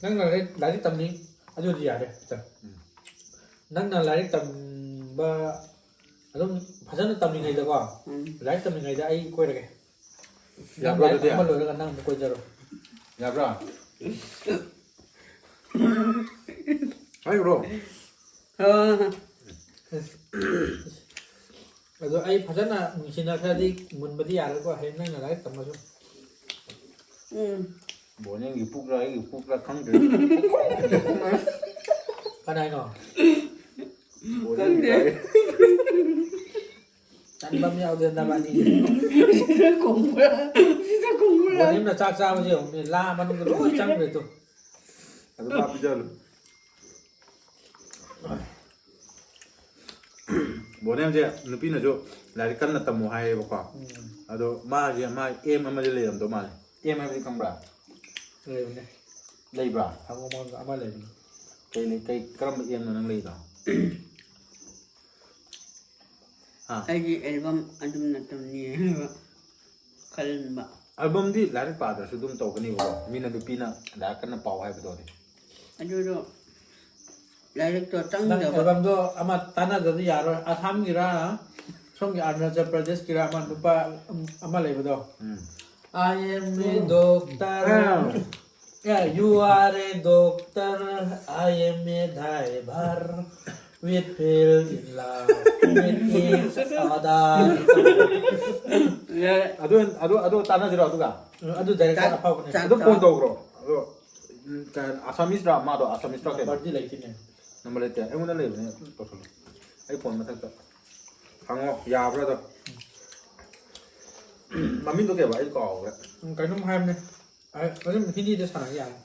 ꯅꯪꯅ ꯂꯥꯏꯔꯤꯛ, ꯂꯥꯏꯔꯤꯛ ꯇꯝꯅꯤꯡ-, ꯑꯗꯨꯗꯤ ꯌꯥꯔꯦ, ꯆꯠ꯫ ꯎꯝ꯫ ꯅꯪꯅ ꯂꯥꯏꯔꯤꯛ ꯇꯝꯕ ꯑꯗꯨꯝ ꯐꯖꯅ ꯇꯝꯂꯤꯉꯩꯗꯀꯣ, ꯎꯝ꯫ ꯂꯥꯏꯔꯤꯛ ꯇꯝꯂꯤꯉꯩꯗ ꯑꯩ ꯀꯣꯏꯔꯒꯦ꯫ ꯌꯥꯕ꯭ꯔꯣ ꯂꯥꯏꯔꯤꯛ ꯑꯗꯨꯗꯤ? ꯇꯝꯕ ꯂꯣꯏꯔꯒ ꯅꯪ ꯑꯃꯨꯛ ꯀꯣꯏꯖꯔꯣ꯫ ꯌꯥꯕ꯭ꯔꯣ? ꯍꯥꯏꯌꯨꯔꯣ? ꯑꯥ꯫ ꯑꯗꯣ ꯑꯩ ꯐꯖꯅ ꯅꯨꯡꯁꯤꯅꯈ꯭ꯔꯗꯤ ꯃꯨꯟꯕꯗꯤ ꯌꯥꯔꯣꯏꯀꯣ, ꯍꯌꯦꯡ ꯅꯪꯅ ꯂꯥꯏꯔꯤꯛ ꯇꯝꯃꯁꯨ꯫ ꯎꯝ꯫ ꯕꯣꯅꯦꯒꯤ ꯄꯨꯛꯂ ꯑꯩꯒꯤ ꯄꯨꯛꯂ ꯈꯪꯗ꯭ꯔꯦ꯫ ꯀꯅꯥꯅꯣ? ꯕꯣꯅꯦꯒꯤ ꯈꯪꯗꯦ꯫ ꯇꯥꯏ꯫ ꯇꯟꯕ ꯑꯃ ꯌꯥꯎꯗꯦ ꯅꯕꯥꯅꯤ꯫ ꯁꯤꯗ ꯈꯣꯡꯕ꯭ꯔꯥ? ꯁꯤꯗ ꯈꯣꯡꯕ꯭ꯔꯥ? ꯕꯣꯅꯦꯝꯅ ꯆꯥꯛ ꯆꯥꯕꯁꯦ ꯌꯦꯡꯉꯨꯅꯦ, ꯂꯥ ꯃꯅꯨꯡꯗ ꯂꯣꯏ ꯆꯪꯈ꯭ꯔꯦ ꯇꯨ꯫ ꯑꯗꯨ ꯃꯥ ꯄꯤꯖꯍꯜꯂꯨ꯫ ꯕꯣꯅꯦꯝꯁꯦ ꯅꯨꯄꯤꯅꯁꯨ ꯂꯥꯏꯔꯤꯛ ꯀꯟꯅ ꯇꯝꯃꯣ ꯍꯥꯏꯌꯦꯕꯀꯣ꯫ ꯎꯝ꯫ ꯑꯗꯣ ꯃꯥꯁꯦ, ꯃꯥ ꯑꯦꯝ ꯑꯃꯗꯤ ꯂꯩꯔꯝꯗꯧ ꯃꯥꯜꯂꯦ꯫ ꯑꯦꯝ ꯍꯥꯏꯕꯗꯤ ꯈꯪꯕ꯭ꯔꯥ? ꯂꯩꯕꯅꯦ꯫ ꯂꯩꯕ꯭ꯔꯥ? ꯍꯪꯉꯣ ꯃꯉꯣꯟꯗ, ꯑꯃ ꯂꯩꯕꯅꯦ꯫ ꯀꯩ ꯂꯩ, ꯀꯩ, ꯀꯔꯝꯕ aimꯅꯣ ꯅꯪ ꯂꯩꯗꯣ? ꯍꯥ? ꯑꯩꯒꯤ album ꯑꯗꯨꯝꯅ ꯇꯝꯅꯤ ꯍꯥꯏꯕ ꯈꯟꯕ꯫ Albumꯗꯤ ꯂꯥꯏꯔꯤꯛ ꯄꯥꯗ꯭ꯔꯁꯨ ꯑꯗꯨꯝ ꯇꯧꯒꯅꯤꯕꯀꯣ, ꯃꯤꯅ ꯅꯨꯄꯤꯅ ꯂꯥꯏꯔꯤꯛ ꯀꯟꯅ ꯄꯥꯎ ꯍꯥꯏꯕꯗꯣ꯫ ꯑꯗꯨꯗꯣ ꯂꯥꯏꯔꯤꯛꯇꯣ ꯅꯪ ꯆꯪꯗꯕ꯫ albumꯗꯣ ꯑꯃ ꯇꯥꯟꯅꯗ꯭ꯔꯗꯤ ꯌꯥꯔꯣꯏ꯫ ꯑꯁꯥꯝꯒꯤꯔ ꯁꯣꯝꯒꯤ ꯑꯔꯨꯅꯥꯆꯜ ꯄ꯭ꯔꯗꯦꯁꯀꯤꯔ ꯑꯃ ꯅꯨꯄꯥ ꯑꯃ ꯂꯩꯕꯗꯣ꯫ ꯎꯝ. I am a doctor. Yeah, you are a doctor. I am a driver. We fell in love with each other. ꯑꯗꯨ ꯑꯗꯨ ꯑꯗꯨ ꯇꯥꯟꯅꯁꯤꯔꯣ ꯑꯗꯨꯒ? ꯑꯗꯨ director ꯑꯐꯥꯎꯕꯅꯦ꯫ ꯑꯗꯨ phone ꯇꯧꯈ꯭ꯔꯣ ꯑꯗꯣ. ꯎꯝ, ꯀ- Assamese ꯔ ꯃꯥꯗꯣ? Assamese ꯔ ꯀꯩꯅꯣ? Numberꯗꯤ ꯂꯩꯇꯦꯅꯦ꯫ Number ꯂꯩꯇꯦ, ꯑꯩꯉꯣꯟꯗ ꯂꯩꯕꯅꯦ꯫ ꯇꯧꯁꯜꯂꯣ. ꯑꯩ phone ꯃꯊꯛꯇ ꯍꯪꯉꯣ, ꯌꯥꯕ꯭ꯔꯥꯗꯣ? ꯃꯃꯤꯡꯗꯣ ꯀꯩꯕ? ꯑꯩ ꯀꯥꯎꯈ꯭ꯔꯦ꯫ ꯎꯝ, ꯀꯩꯅꯣꯝ ꯍꯥꯏꯕꯅꯦ꯫ ꯑ, ꯑꯗꯨꯝ ꯍꯤꯟꯗꯤꯗ ꯁꯥꯟꯅꯕ ꯌꯥꯅꯤ꯫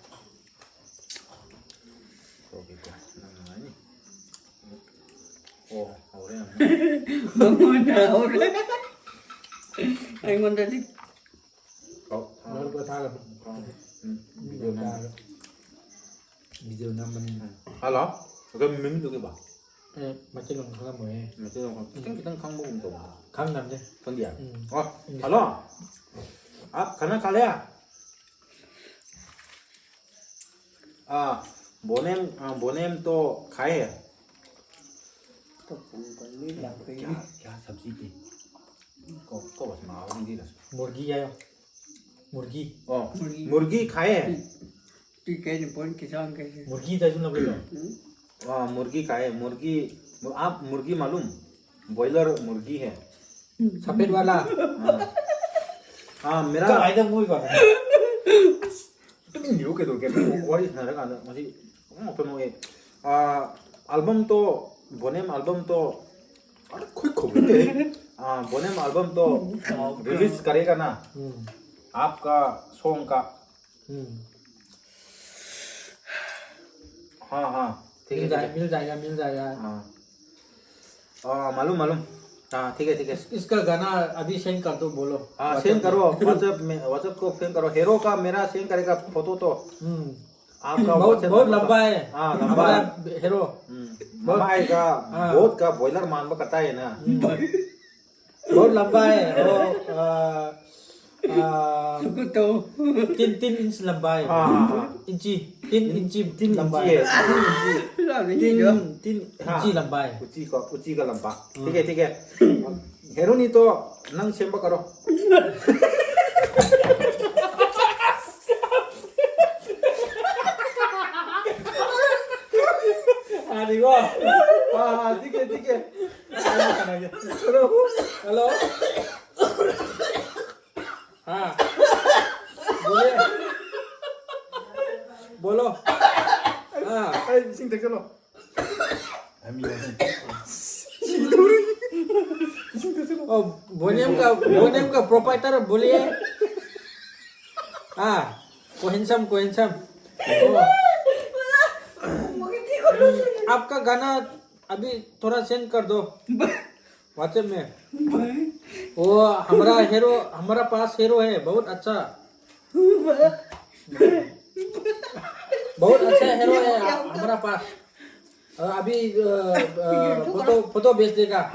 ꯀꯣ, ꯀꯣ, ꯀꯣ꯫ ꯅꯪ ꯅꯨꯡꯉꯥꯏꯅꯤ? ꯑꯣ, ꯍꯧꯔꯦ ꯑꯃꯨꯛ꯫ ꯃꯉꯣꯟꯗ ꯍꯧꯔꯦ꯫ ꯑꯩꯉꯣꯟꯗꯗꯤ ꯀꯥꯎ-, ꯀꯥꯎ-, ꯃꯔꯨꯞ ꯄꯣꯊꯥꯔꯒ ꯎꯝ, video ꯅꯝꯕ꯫ Video ꯅꯝꯕꯅꯤ꯫ ꯎꯝ. Hello? ꯑꯩꯈꯣꯏ ꯃꯃꯤꯡꯗꯣ ꯀꯩꯕ? ꯑꯦ, ꯃꯩꯇꯩꯂꯣꯟ ꯈꯪꯉꯝꯃꯣꯏꯍꯦ꯫ ꯃꯩꯇꯩꯂꯣꯟ ꯈꯪ-, ꯈꯤꯇꯪ ꯈꯤꯇꯪ ꯈꯪꯕꯒꯨꯝ ꯇꯧꯕ꯫ ꯈꯪꯗꯕꯅꯦ꯫ ꯈꯪꯗꯤꯌꯦ? ꯎꯝ. ꯑꯣ, hello? आप खाना खा लिया? आ, बोनेम, आ, बोनेम तो खाए हैं। क्या, क्या सब्जी थी? को, को बस माँ हिंदी रस। मुर्गी आयो। मुर्गी। ओ, मुर्गी। मुर्गी खाए हैं। ꯇꯤ ꯀꯩꯅ ꯄꯣꯏꯟ ꯀꯤꯁꯥꯡ ꯀꯩꯁꯦ꯫ मुर्गी ꯇꯥꯏꯁꯨ ꯅꯕꯨꯏꯗꯣ꯫ हाँ, मुर्गी खाए, मुर्गी, आप मुर्गी मालूम? बॉयलर मुर्गी है। सफेद वाला। हाँ। हाँ, मेरा ꯀꯥꯏꯗ ꯃꯣꯏ ꯀꯣ? ꯇꯨꯃꯤꯟ ꯂꯩꯌꯨ ꯀꯩꯗꯧꯒꯦ? ꯅꯪ ꯋꯥꯔꯤ ꯁꯥꯟꯅꯔꯀꯥꯟꯗ ꯉꯁꯤ ꯑꯃꯨꯛꯇ ꯅꯣꯛꯑꯦ꯫ आ, album तो, बोनेम album तो, अरे कोई खबर नहीं। आ, बोनेम album तो release करेगा ना? ꯎꯝ. आपका song का। ꯎꯝ. हाँ, हाँ, ठीक है, मिल ठीक जाए, है। मिल जाएगा, मिल जाएगा। हाँ। आ, मालूम, मालूम। हाँ, ठीक है, ठीक है। इस, इसका गाना अभी send कर दो, बोलो। हाँ, WhatsApp send में। करो, WhatsApp में, WhatsApp को send करो। हीरो का मेरा send करेगा photo तो। हम्म. आपका बहुत, वचन बहुत बहुत लंबा है। हाँ, लंबा हमारा है। हीरो। हम्म, बहुत ममाई का, हाँ। बहुत का बॉयलर मान बा कटा है ना। हम्म। बहुत लंबा है। वो, आ, आ, तो तीन, तीन इंच लंबा है। हाँ, हाँ, हाँ। इंची, तीन इंची तीन लंबा इंची है। है। तीन इंची। तीन, तीन हाँ। इंची लंबा है। उची का, उची का लंबा। हाँ। ठीक है, ठीक है। हेरुनी तो नंग सेम्बा करो। हाँ, देखो। हाँ, हाँ, ठीक है, ठीक है। हेलो। हाँ। बोलिए। बोलो। हाँ। ए, इसिंग तक चलो। ओ, बोनियम का, बोनियम का प्रोपाइटर बोलिए। हाँ, को हैंडसम, को हैंडसम। ओ। आपका गाना अभी थोड़ा सेंड कर दो WhatsApp में। वो हमारा हीरो, हमारा पास हीरो है, बहुत अच्छा। बहुत अच्छा हीरो है हमारा पास। अ, अभी, अ, अ, फोटो, फोटो भेज देगा।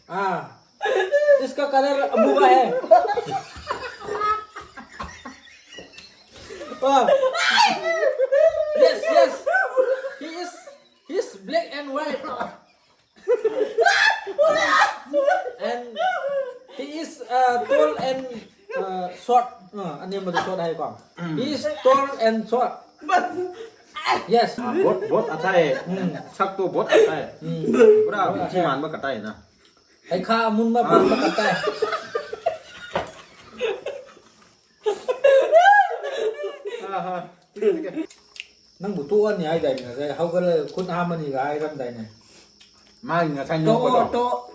हाँ, इसका कलर अमूबा है। हाँ। Yes, yes. He is, he is black and white. And he is, uh, tall and, uh, short. Uh, ꯑꯅꯦꯝꯕꯗ short ꯍꯥꯏꯀꯣ꯫ He is tall and short. Yes. हाँ, बहुत, बहुत अच्छा है। हम्म। शक तो बहुत अच्छा है। हम्म। पूरा बहुत अच्छा है। मान में कटा है ना। ꯍꯩꯈꯥ ꯑꯃꯨꯟꯕ ꯄꯥꯟꯕ ꯀꯠꯇꯥꯏ꯫ ꯅꯪꯕꯨ ꯇꯣꯛꯑꯅꯤ ꯍꯥꯏꯗꯥꯏꯅꯦ ꯉꯁꯥꯏ? ꯍꯧꯒꯠꯂꯒ ꯈꯨꯠ ꯍꯥꯝꯃꯅꯤꯒ ꯍꯥꯏꯔꯝꯗꯥꯏꯅꯦ? ꯃꯥꯒꯤ ꯉꯁꯥꯏ ꯅꯣꯛꯄꯗꯣ꯫ ꯇꯣꯛ-, ꯇꯣꯛ-,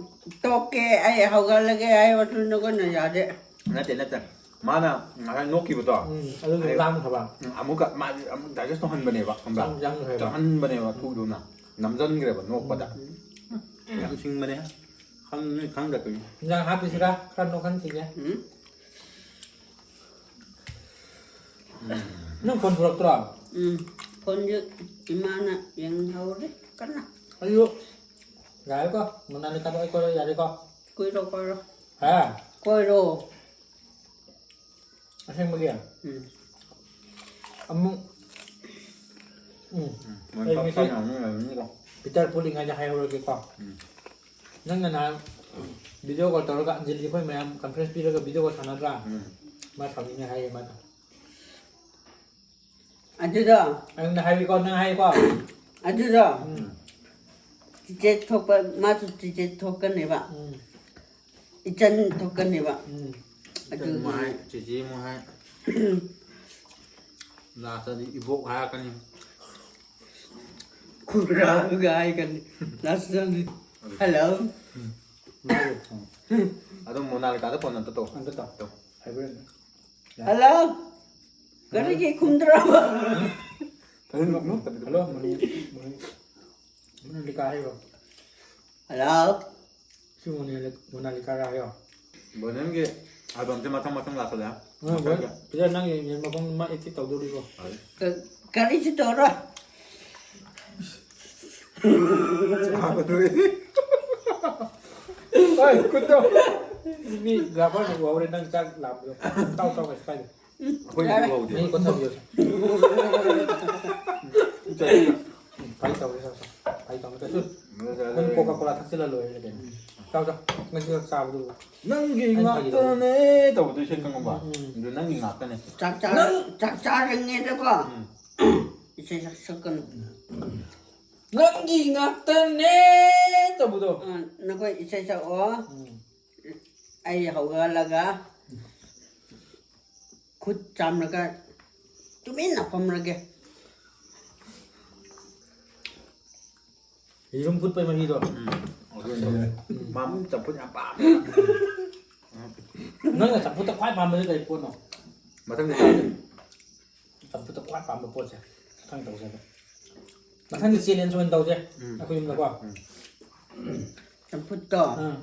ꯇꯣꯛꯀꯦ, ꯑꯩ ꯍꯧꯒꯠꯂꯒꯦ ꯍꯥꯏꯕꯁꯨ ꯅꯈꯣꯏꯅ ꯌꯥꯗꯦ꯫ ꯅꯠꯇꯦ, ꯅꯠꯇꯦ꯫ ꯃꯥꯅ ꯉꯁꯥꯏ ꯅꯣꯛꯈꯤꯕꯗꯣ꯫ ꯎꯝ, ꯑꯗꯨꯗꯤ ꯑꯩ ꯂꯥꯝꯈ꯭ꯔꯕ? ꯎꯝ, ꯑꯃꯨꯛꯀ ꯃꯥꯗꯤ ꯑꯃꯨꯛ digest ꯇꯧꯍꯟꯕꯅꯦꯕ, ꯈꯪꯕ꯭ꯔꯥ? ꯆꯪ-, ꯆꯪꯈ꯭ꯔꯦꯕ꯫ ꯆꯪꯍꯟꯕꯅꯦꯕ ꯊꯨꯗꯨꯅ꯫ ꯅꯝꯖꯟꯈ꯭ꯔꯦꯕ ꯅꯣꯛꯄꯗ꯫ ꯎꯝ꯫ ꯌꯥꯝ ꯁꯤꯡꯕꯅꯦ꯫ ꯈꯪ-, ꯅꯣꯏ ꯈꯪꯗꯕꯒꯤ꯫ ꯏꯟꯖꯥꯡ ꯍꯥꯞꯄꯤꯁꯤꯔꯥ? ꯈꯔ ꯅꯣꯛꯍꯟꯈꯤꯒꯦ꯫ ꯎꯝ꯫ ꯅꯪ ꯐꯣꯟ ꯄꯨꯔꯛꯇ꯭ꯔꯣ? ꯎꯝ, ꯐꯣꯟꯁꯨ ꯏꯃꯥꯅ ꯌꯦꯡꯍꯧꯔꯤ ꯀꯟꯅ꯫ ꯑꯩꯁꯨ ꯌꯥꯔꯦꯀꯣ, ꯃꯣꯅꯥꯂꯤꯁꯥꯗꯣ ꯑꯩ ꯀꯣꯏꯔꯣ ꯌꯥꯔꯦꯀꯣ? ꯀꯣꯏꯔꯣ, ꯀꯣꯏꯔꯣ꯫ ꯍꯥ? ꯀꯣꯏꯔꯣ꯫ ꯑꯁꯦꯡꯕꯒꯤ? ꯎꯝ꯫ ꯑꯃꯨꯛ, ꯎꯝ꯫ ꯎꯝ, ꯃꯣꯏ ꯑꯩ ꯄꯥꯛ ꯉꯁꯤ ꯄꯥꯛꯅ ꯑꯃꯨꯛ ꯂꯩꯔꯝꯅꯤꯀꯣ꯫ ꯄꯤꯇꯔ ꯄꯨꯜꯂꯤꯉꯩꯗ ꯍꯥꯏꯍꯧꯔꯒꯦꯀꯣ꯫ ꯎꯝ꯫ ꯅꯪꯅ ꯅꯍꯥꯟ video call ꯇꯧꯔꯒ ꯑꯟꯖꯂꯤ ꯑꯩꯈꯣꯏ ꯃꯌꯥꯝ conference ꯄꯤꯔꯒ video call ꯁꯥꯟꯅꯗ꯭ꯔꯥ? ꯎꯝ꯫ ꯃꯥ ꯁꯥꯎꯅꯤꯡꯉꯦ ꯍꯥꯏꯌꯦ ꯃꯥꯗꯣ꯫ ꯑꯗꯨꯗꯣ꯫ ꯑꯩꯉꯣꯟꯗ ꯍꯥꯏꯕꯤꯀꯣ, ꯅꯪ ꯍꯥꯏꯌꯦꯀꯣ꯫ ꯑꯗꯨꯗꯣ꯫ ꯎꯝ꯫ ꯆꯤꯆꯦ ꯊꯣꯛꯄ, ꯃꯥꯁꯨ ꯆꯤꯆꯦ ꯊꯣꯛꯀꯅꯦꯕ꯫ ꯎꯝ꯫ ꯏꯆꯟ ꯊꯣꯛꯀꯅꯦꯕ꯫ ꯎꯝ꯫ ꯑꯗꯨꯒꯤ ꯏꯆꯟ ꯑꯃꯨꯛ ꯍꯥꯏ, ꯆꯤꯆꯦ ꯑꯃꯨꯛ ꯍꯥꯏ꯫ ꯂꯥꯁꯇꯗꯤ ꯏꯕꯣꯛ ꯍꯥꯏꯔꯛꯀꯅꯤ꯫ ꯈꯨꯔꯥꯒ ꯍꯥꯏꯒꯅꯤ꯫ ꯂꯥꯁꯇꯗꯤ꯫ ꯑꯗꯨ꯫ Hello꯫ ꯃꯥꯒꯤ ꯐꯣꯟ꯫ ꯑꯗꯨꯝ ꯃꯣꯅꯥꯂꯤꯀꯥꯗ ꯐꯣꯟ ꯑꯝꯇ ꯇꯧ꯫ ꯑꯝꯇ ꯇꯧ꯫ ꯇꯧ꯫ ꯍꯥꯏꯕ꯭ꯔꯥ ꯌꯦꯡꯒꯦ꯫ Hello꯫ ꯀꯔꯤꯒꯤ ꯈꯨꯝꯗ꯭ꯔꯕ? ꯀꯔꯤꯅꯣ ꯈꯪꯗꯕꯤꯗ꯫ Hello, ꯃꯣꯅꯤ-, ꯃꯣꯅꯤ-, ꯃꯣꯅꯥꯂꯤꯀꯥ ꯍꯥꯏꯕ꯭ꯔꯣ? Hello꯫ ꯁꯤ ꯃꯣꯅꯥꯂꯤ-, ꯃꯣꯅꯥꯂꯤꯀꯥꯔꯥ ꯍꯥꯏꯌꯣ꯫ ꯕꯣꯅꯦꯝꯒꯤ albumꯁꯦ ꯃꯊꯪ ꯃꯊꯪ ꯂꯥꯛꯁꯜꯂꯦ꯫ ꯑ, ꯕꯣ-, ꯄꯤꯇꯔ, ꯅꯪꯒꯤ ꯃꯐꯝ ꯃꯥ edit ꯇꯧꯗꯧꯔꯤꯕꯣ? ꯍꯣꯏ꯫ ꯀ-, ꯀꯔꯤꯁꯨ ꯇꯧꯔꯣꯏ꯫ ꯍꯣꯏ, ꯈꯨꯠꯇꯣ꯫ ꯃꯤ ꯒ꯭ꯔꯥꯐꯔꯅ ꯎꯍꯧꯔꯦ ꯅꯪ ꯆꯥꯛ ꯂꯥꯝꯕꯗꯣ꯫ ꯇꯥꯎ, ꯇꯥꯎ, ꯀꯩꯁꯨ ꯀꯥꯏꯗꯦ꯫ ꯑꯩꯈꯣꯏ ꯌꯥꯔꯦ꯫ ꯎꯍꯧꯗꯦ꯫ ꯃꯤ ꯀꯣꯊꯕꯤꯌꯣ꯫ ꯐꯥꯒꯤ ꯇꯧꯅꯤ, ꯆꯥꯎ, ꯆꯥꯎ꯫ ꯐꯥꯒꯤ ꯇꯧꯅꯤ, ꯀꯩꯁꯨ꯫ ꯅꯪ Coca-Cola ꯊꯛꯆꯤꯜꯂ ꯂꯣꯏꯔꯦ ꯀꯩꯅꯣ꯫ ꯆꯥꯎ, ꯆꯥꯎ꯫ ꯉꯁꯤ ꯈꯛ ꯆꯥꯕꯗꯨꯕꯨ꯫ ꯅꯪꯒꯤ ꯑꯩꯅ ꯐꯥꯒꯤ ꯇꯧꯕ꯫ ꯉꯥꯛꯇꯅꯦ ꯇꯧꯕꯗꯣ ꯏꯁꯩ ꯈꯪꯉꯕ? ꯎꯝ, ꯎꯝ꯫ ꯑꯗꯨ ꯅꯪꯒꯤ ꯉꯥꯛꯇꯅꯦ꯫ ꯆꯥꯛ ꯆꯥ-, ꯅꯪ ꯆꯥꯛ ꯆꯥꯔꯤꯉꯩꯗꯀꯣ ꯎꯝ꯫ ꯏꯁꯩ ꯁꯛ-, ꯁꯛꯀꯅꯨ꯫ ꯅꯪꯒꯤ ꯉꯥꯛꯇꯅꯦ ꯇꯧꯕꯗꯣ꯫ ꯑ, ꯅꯈꯣꯏ ꯏꯁꯩ ꯁꯛꯑꯣ꯫ ꯎꯝ꯫ ꯑꯩ ꯍꯧꯒꯠꯂꯒ ꯈꯨꯠ ꯆꯥꯝꯂꯒ ꯇꯨꯃꯤꯟꯅ ꯐꯝꯔꯒꯦ꯫ ꯌꯦꯔꯨꯝ ꯐꯨꯠꯄꯩ ꯃꯍꯤꯗꯣ꯫ ꯎꯝ꯫ ꯑꯗꯨꯅꯦ꯫ ꯎꯝ꯫ ꯃꯥ ꯆꯝꯐꯨꯠ ꯌꯥꯝ ꯄꯥꯝꯃꯦ꯫ ꯅꯪꯅ ꯆꯝꯐꯨꯠꯇ ꯈ꯭ꯋꯥꯏ ꯄꯥꯝꯕꯁꯦ ꯀꯔꯤ ꯄꯣꯠꯅꯣ? ꯃꯊꯪꯗ ꯆꯥꯁꯦ꯫ ꯆꯝꯐꯨꯠꯇ ꯈ꯭ꯋꯥꯏ ꯄꯥꯝꯕ ꯄꯣꯠꯁꯦ ꯃꯊꯪ ꯇꯧꯁꯦ ꯑꯗꯣ꯫ ꯃꯊꯪꯗꯤ challenge ꯑꯣꯏꯅ ꯇꯧꯁꯦ꯫ ꯎꯝ꯫ ꯑꯩꯈꯣꯏ ꯌꯨꯝꯗꯀꯣ꯫ ꯎꯝ꯫ ꯆꯝꯐꯨꯠꯇꯣ ꯑꯥ꯫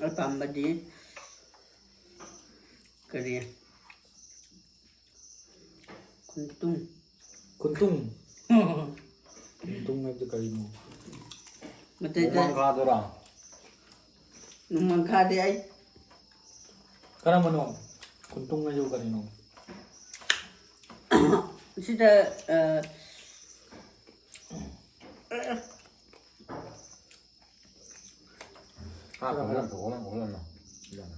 ꯑꯩ ꯄꯥꯝꯕꯗꯤ ꯀꯔꯤ? ꯈꯨꯟꯇꯨꯡ꯫ ꯈꯨꯟꯇꯨꯡ꯫ ꯈꯨꯟꯇꯨꯡ ꯍꯥꯏꯕꯗꯤ ꯀꯔꯤꯅꯣ? ꯃꯇꯩꯗ ꯅꯣꯡꯃꯥꯡꯈꯥꯗꯨꯔꯥ? ꯅꯣꯡꯃꯥꯡꯈꯥꯗꯤ ꯑꯩ ꯀꯔꯝꯕꯅꯣ? ꯈꯨꯟꯇꯨꯡ ꯍꯥꯏꯁꯤꯕꯨ ꯀꯔꯤꯅꯣ? ꯁꯤꯗ ꯑ, ꯍꯥꯞꯄꯣ, ꯍꯣꯜꯂꯣ, ꯍꯣꯜꯂꯣ, ꯍꯣꯜꯂꯣ꯫ ꯌꯥꯔꯦ꯫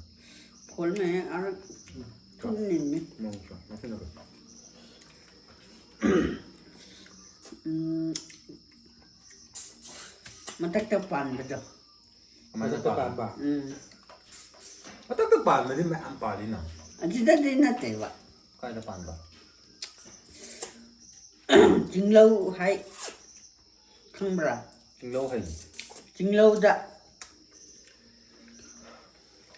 ꯈꯣꯜꯃꯦ ꯑꯔ ꯊꯨꯝꯅꯤꯡꯅꯤ꯫ ꯅꯣꯡ ꯆꯨ-, ꯉꯁꯤꯅ ꯀꯩ? ꯎꯝ, ꯃꯊꯛꯇ ꯄꯥꯟꯕꯗꯣ꯫ ꯀꯃꯥꯏꯅ ꯃꯊꯛꯇ ꯄꯥꯟꯕ? ꯄꯥꯟꯕ? ꯎꯝ, ꯃꯊꯛꯇ ꯄꯥꯟꯕꯗꯤ ꯃꯌꯥꯝ ꯄꯥꯜꯂꯤꯅ꯫ ꯑꯁꯤꯗꯗꯤ ꯅꯠꯇꯦꯕ꯫ ꯀꯥꯏꯗ ꯄꯥꯟꯕ? ꯆꯤꯡꯂꯧ ꯍꯥꯏ, ꯈꯪꯕ꯭ꯔꯥ? ꯆꯤꯡꯂꯧ ꯍꯩ꯫ ꯆꯤꯡꯂꯧꯗ꯫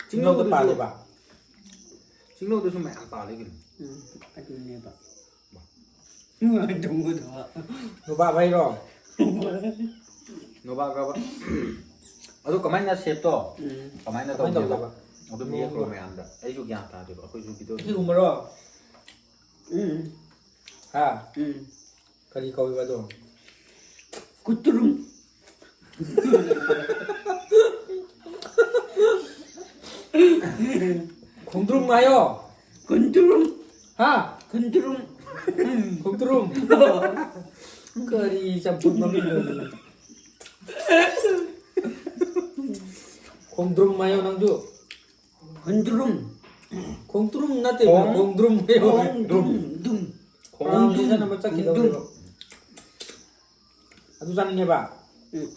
ꯆꯤꯡꯂꯧꯗ ꯄꯥꯜꯂꯦꯕ? ꯆꯤꯡꯂꯧꯗꯁꯨ ꯃꯌꯥꯝ ꯄꯥꯜꯂꯤ ꯀꯩꯅꯣ꯫ ꯎꯝ, ꯑꯗꯨꯅꯦꯕ꯫ ꯇꯧꯕꯗꯣ꯫ ꯅꯣꯕꯥꯞ ꯍꯩꯔꯣ? ꯅꯣꯕꯥꯞ ꯔꯕ? ꯑꯗꯨ ꯀꯃꯥꯏꯅ ꯁꯦꯞꯇꯣ? ꯎꯝ, ꯀꯃꯥꯏꯅ ꯀꯃꯥꯏꯅ ꯇꯧꯒꯦꯕ? ꯇꯧꯒꯦꯕ? ꯑꯗꯨꯝ ꯌꯦꯛꯈ꯭ꯔꯣ ꯃꯌꯥꯝꯗ꯫ ꯑꯩꯁꯨ ꯒ꯭ꯌꯥꯟ ꯇꯥꯗꯦꯕ꯫ ꯑꯩꯈꯣꯏꯁꯨ ꯚꯤꯗꯤꯑꯣ ꯁꯤꯒꯨꯝꯕꯔꯣ? ꯎꯝ, ꯍꯥ? ꯎꯝ꯫ ꯀꯔꯤ ꯀꯧꯋꯦꯕ ꯑꯗꯣ? ꯀꯨꯇ꯭ꯔꯨꯝ꯫ ꯈꯣꯡꯗ꯭ꯔꯨꯝ ꯍꯥꯏꯌꯣ꯫ ꯀꯨꯟꯇ꯭ꯔꯨꯝ꯫ ꯍꯥ? ꯀꯨꯟꯇ꯭ꯔꯨꯝ꯫ ꯈꯣꯡꯗ꯭ꯔꯨꯝ꯫ ꯀꯔꯤ ꯆꯝꯐꯨꯠ ꯃꯃꯤꯡꯅꯣ ꯑꯗꯨꯕꯨ? ꯈꯣꯡꯗ꯭ꯔꯨꯝ ꯍꯥꯏꯌꯣ ꯅꯪꯁꯨ꯫ ꯀꯨꯟꯇ꯭ꯔꯨꯝ꯫ ꯈꯣꯡꯗ꯭ꯔꯨꯝ ꯅꯠꯇꯦꯕ, ꯈꯣꯡ-, ꯈꯣꯡꯗ꯭ꯔꯨꯝ ꯍꯥꯏꯌꯣ꯫ ꯈꯣꯡꯗ꯭ꯔꯨꯝ, ꯗ꯭ꯔꯨꯝ꯫ ꯄ꯭ꯔꯣꯅꯥꯎꯟꯁꯤꯌꯦꯁꯟ ꯑꯃ ꯆꯠꯈꯤꯗꯧꯔꯦꯕ꯫ ꯑꯗꯨ ꯆꯥꯅꯤꯡꯉꯦꯕ꯫ ꯎꯝ꯫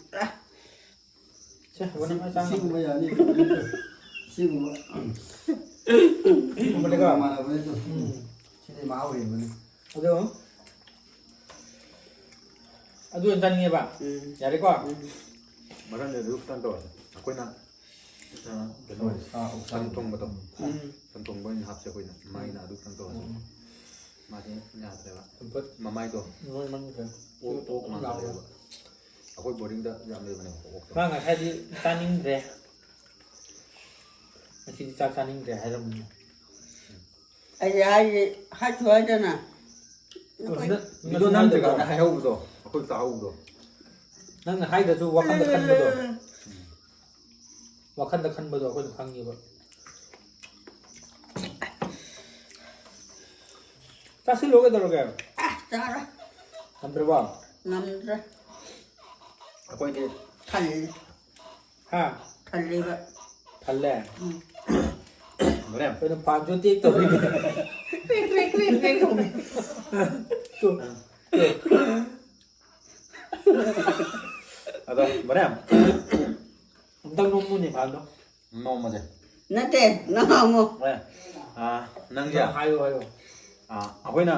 ꯁꯦ, ꯍꯣꯔꯦꯟ ꯑꯃ ꯆꯥꯅꯕ꯫ ꯁꯤꯒꯨꯝꯕ ꯌꯥꯅꯤ꯫ ꯁꯤꯒꯨꯝꯕ꯫ ꯁꯤꯒꯨꯝꯕꯅꯦꯀꯣ? ꯃꯥꯟꯅꯕꯅꯦ ꯑꯗꯨꯝ꯫ ꯎꯝ꯫ ꯁꯤꯗꯤ ꯃꯍꯥꯎ ꯍꯦꯟꯕꯅꯤ꯫ ꯑꯗꯣ ꯑꯗꯨ ꯑꯣꯏꯅ ꯆꯥꯅꯤꯡꯉꯦꯕ꯫ ꯎꯝ꯫ ꯌꯥꯔꯦꯀꯣ? ꯎꯝ꯫ ꯃꯊꯪꯗꯤ ꯑꯗꯨ ꯈꯤꯇꯪ ꯇꯧꯔꯁꯦ꯫ ꯑꯩꯈꯣꯏꯅ, ꯑ, ꯀꯩꯅꯣ, ꯑꯥ, ꯑꯣꯛꯁꯥ ꯁꯟ ꯊꯣꯡꯕꯗꯣ꯫ ꯎꯝ꯫ ꯁꯟ ꯊꯣꯡꯕ ꯑꯣꯏꯅ ꯍꯥꯞꯁꯦ ꯑꯩꯈꯣꯏꯅ꯫ ꯃꯥꯒꯤꯅ ꯑꯗꯨ ꯈꯤꯇꯪ ꯇꯧꯔꯁꯦ꯫ ꯎꯝ꯫ ꯃꯥꯗꯤ ꯌꯥꯗ꯭ꯔꯦꯕ꯫ ꯆꯝꯐꯨꯠ ꯃꯃꯥꯏꯗꯣ ꯂꯣꯏ ꯃꯟꯈ꯭ꯔꯦ꯫ ꯑꯣꯛ, ꯑꯣꯛ ꯃꯥꯟꯈ꯭ꯔꯦꯕ꯫ ꯑꯩꯈꯣꯏ ꯕꯣꯔꯗꯤꯡꯗ ꯌꯥꯝ ꯂꯩꯕꯅꯦꯕꯀꯣ ꯑꯣꯛꯇꯣ꯫ ꯃꯥ ꯉꯁꯥꯏꯗꯤ ꯆꯥꯅꯤꯡꯗ꯭ꯔꯦ꯫ ꯉꯁꯤꯗꯤ ꯆꯥꯛ ꯆꯥꯅꯤꯡꯗ꯭ꯔꯦ ꯍꯥꯏꯔꯝꯕꯅꯦ꯫ ꯑꯩ ꯍꯥꯏꯁꯦ ꯍꯥꯏꯁꯨ ꯍꯥꯏꯗꯅ꯫ ꯅꯈꯣꯏ ꯅ- ꯚꯤꯗꯤꯑꯣ ꯅꯪ ꯅꯝꯗ꯭ꯔꯤꯀꯥꯟꯗ ꯍꯥꯏꯗ꯭ꯔꯣ? ꯍꯥꯏꯍꯧꯕꯗꯣ, ꯑꯩꯈꯣꯏ ꯇꯥꯍꯧꯕꯗꯣ꯫ ꯅꯪꯅ ꯍꯥꯏꯗ꯭ꯔꯁꯨ ꯋꯥꯈꯜꯗ ꯈꯟꯕꯗꯣ, ꯋꯥꯈꯜꯗ ꯈꯟꯕꯗꯣ ꯑꯩꯈꯣꯏꯅ ꯈꯪꯉꯦꯕ꯫ ꯆꯥꯁꯤꯜꯂꯣ, ꯀꯩꯗꯧꯔꯒꯦ? ꯑ, ꯆꯥꯔꯣꯏ꯫ ꯉꯝꯗ꯭ꯔꯕꯣ? ꯉꯝꯗ꯭ꯔꯦ꯫ ꯑꯩꯈꯣꯏꯗꯤ ꯊꯜꯂꯦ꯫ ꯍꯥ? ꯊꯜꯂꯦꯕ꯫ ꯊꯜꯂꯦ? ꯎꯝ꯫ ꯍꯣꯔꯦꯟ꯫ ꯀꯩꯅꯣ ꯐꯥꯟꯁꯨ ꯇꯦꯛ ꯇꯧꯔꯤꯅꯦ꯫ ꯀ꯭ꯔꯦꯛ, ꯀ꯭ꯔꯦꯛ, ꯀ꯭ꯔꯦꯛ, ꯀ꯭ꯔꯦꯛ ꯇꯧꯔꯤ꯫ ꯇꯨ꯫ ꯑꯗꯣ ꯍꯣꯔꯦꯟ꯫ ꯑꯝꯇꯪ ꯅꯣꯝꯃꯨꯅꯦ ꯐꯥꯟꯗꯣ꯫ ꯅꯣꯡꯃꯁꯦ꯫ ꯅꯠꯇꯦ, ꯅꯪ ꯑꯃꯨꯛ꯫ ꯍꯣꯏ꯫ ꯑꯥ, ꯅꯪꯁꯦ꯫ ꯅꯪ ꯍꯥꯏꯌꯣ, ꯍꯥꯏꯌꯣ꯫ ꯑꯥ, ꯑꯩꯈꯣꯏꯅ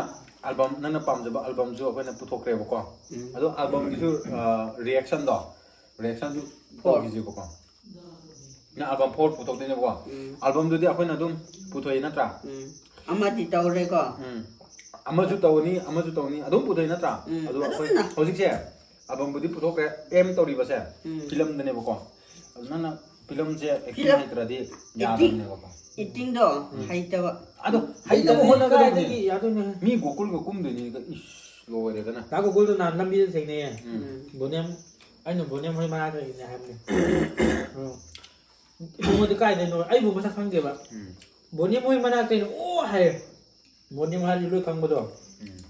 ꯑꯜꯕꯝ, ꯅꯪꯅ ꯄꯥꯝꯖꯕ ꯑꯜꯕꯝꯁꯨ ꯑꯩꯈꯣꯏꯅ ꯄꯨꯊꯣꯛꯈ꯭ꯔꯦꯕꯀꯣ꯫ ꯎꯝ꯫ ꯑꯗꯣ ꯑꯜꯕꯝꯒꯤꯁꯨ, ꯑꯥ, ꯔꯤꯌꯦꯛꯁꯟꯗꯣ, ꯔꯤꯌꯦꯛꯁꯟꯁꯨ ꯐꯣꯔ꯫ ꯇꯧꯈꯤꯁꯦꯕꯀꯣ꯫ ꯅꯪ ꯑꯜꯕꯝ ꯐꯣꯔ ꯄꯨꯊꯣꯛꯇꯣꯏꯅꯦꯕꯀꯣ꯫ ꯎꯝ꯫ ꯑꯜꯕꯝꯗꯨꯗꯤ ꯑꯩꯈꯣꯏꯅ ꯑꯗꯨꯝ ꯄꯨꯊꯣꯛꯏ ꯅꯠꯇ꯭ꯔꯥ? ꯎꯝ꯫ ꯑꯃꯗꯤ ꯇꯧꯔꯦꯀꯣ꯫ ꯎꯝ꯫ ꯑꯃꯁꯨ ꯇꯧꯅꯤ, ꯑꯃꯁꯨ ꯇꯧꯅꯤ, ꯑꯗꯨꯝ ꯄꯨꯊꯣꯛꯏ ꯅꯠꯇ꯭ꯔꯥ? ꯎꯝ, ꯑꯗꯣ ꯑꯗꯨꯝ ꯑꯩꯈꯣꯏ ꯅ- ꯍꯧꯖꯤꯛꯁꯦ ꯑꯜꯕꯝꯕꯨꯗꯤ ꯄꯨꯊꯣꯛꯈ꯭ꯔꯦ, ꯑꯦꯝ ꯇꯧꯔꯤꯕꯁꯦ ꯎꯝ꯫ ꯐꯤꯂꯝꯗꯅꯦꯕꯀꯣ꯫ ꯑꯗꯨ ꯅꯪꯅ ꯐꯤꯂꯝꯁꯦ ꯑꯦꯛꯇꯤꯡ ꯐꯤꯂꯝ ꯍꯩꯇ꯭ꯔꯗꯤ ꯑꯦꯛꯇꯤꯡ꯫ ꯌꯥꯗꯕꯅꯦꯕꯀꯣ꯫ ꯑꯦꯛꯇꯤꯡꯗꯣ ꯎꯝ꯫ ꯍꯩꯇꯕ꯫ ꯑꯗꯣ ꯍꯩꯇꯕ ꯍꯩꯇꯕꯗꯤ ꯍꯣꯠꯅꯒꯗꯕꯅꯤ꯫ ꯀꯥꯏꯗꯒꯤ ꯌꯥꯗꯣꯏꯅꯣ? ꯃꯤ ꯒꯣꯀꯨꯜꯒ ꯀꯨꯝꯗꯣꯏꯅꯤ, ꯏꯁ, ꯂꯣꯏꯔꯦꯗꯅ꯫ ꯗꯥ ꯒꯣꯀꯨꯜꯗꯣ ꯅꯍꯥꯟ ꯂꯝꯕꯤꯗ ꯊꯦꯡꯅꯩꯌꯦ꯫ ꯎꯝ꯫ ꯎꯝ꯫ ꯕꯣꯅꯤꯌꯝ, ꯑꯩꯅ ꯕꯣꯅꯤꯌꯝ ꯍꯣꯏ ꯃꯅꯥꯛꯇꯒꯤꯅꯦ ꯍꯥꯏꯕꯅꯦ꯫ ꯎꯝ꯫ ꯏꯕꯨꯡꯉꯣꯗꯤ ꯀꯥꯏꯗꯩꯅꯣ? ꯑꯩꯕꯨ ꯃꯁꯛ ꯈꯪꯗꯦꯕ꯫ ꯎꯝ꯫ ꯕꯣꯅꯤꯌꯝ ꯍꯣꯏ ꯃꯅꯥꯛꯇꯩꯅꯣ, ꯑꯣ ꯍꯥꯏꯌꯦ꯫ ꯕꯣꯅꯤꯌꯝ ꯍꯥꯏꯔꯗꯤ ꯂꯣꯏ ꯈꯪꯕꯗꯣ꯫ ꯎꯝ꯫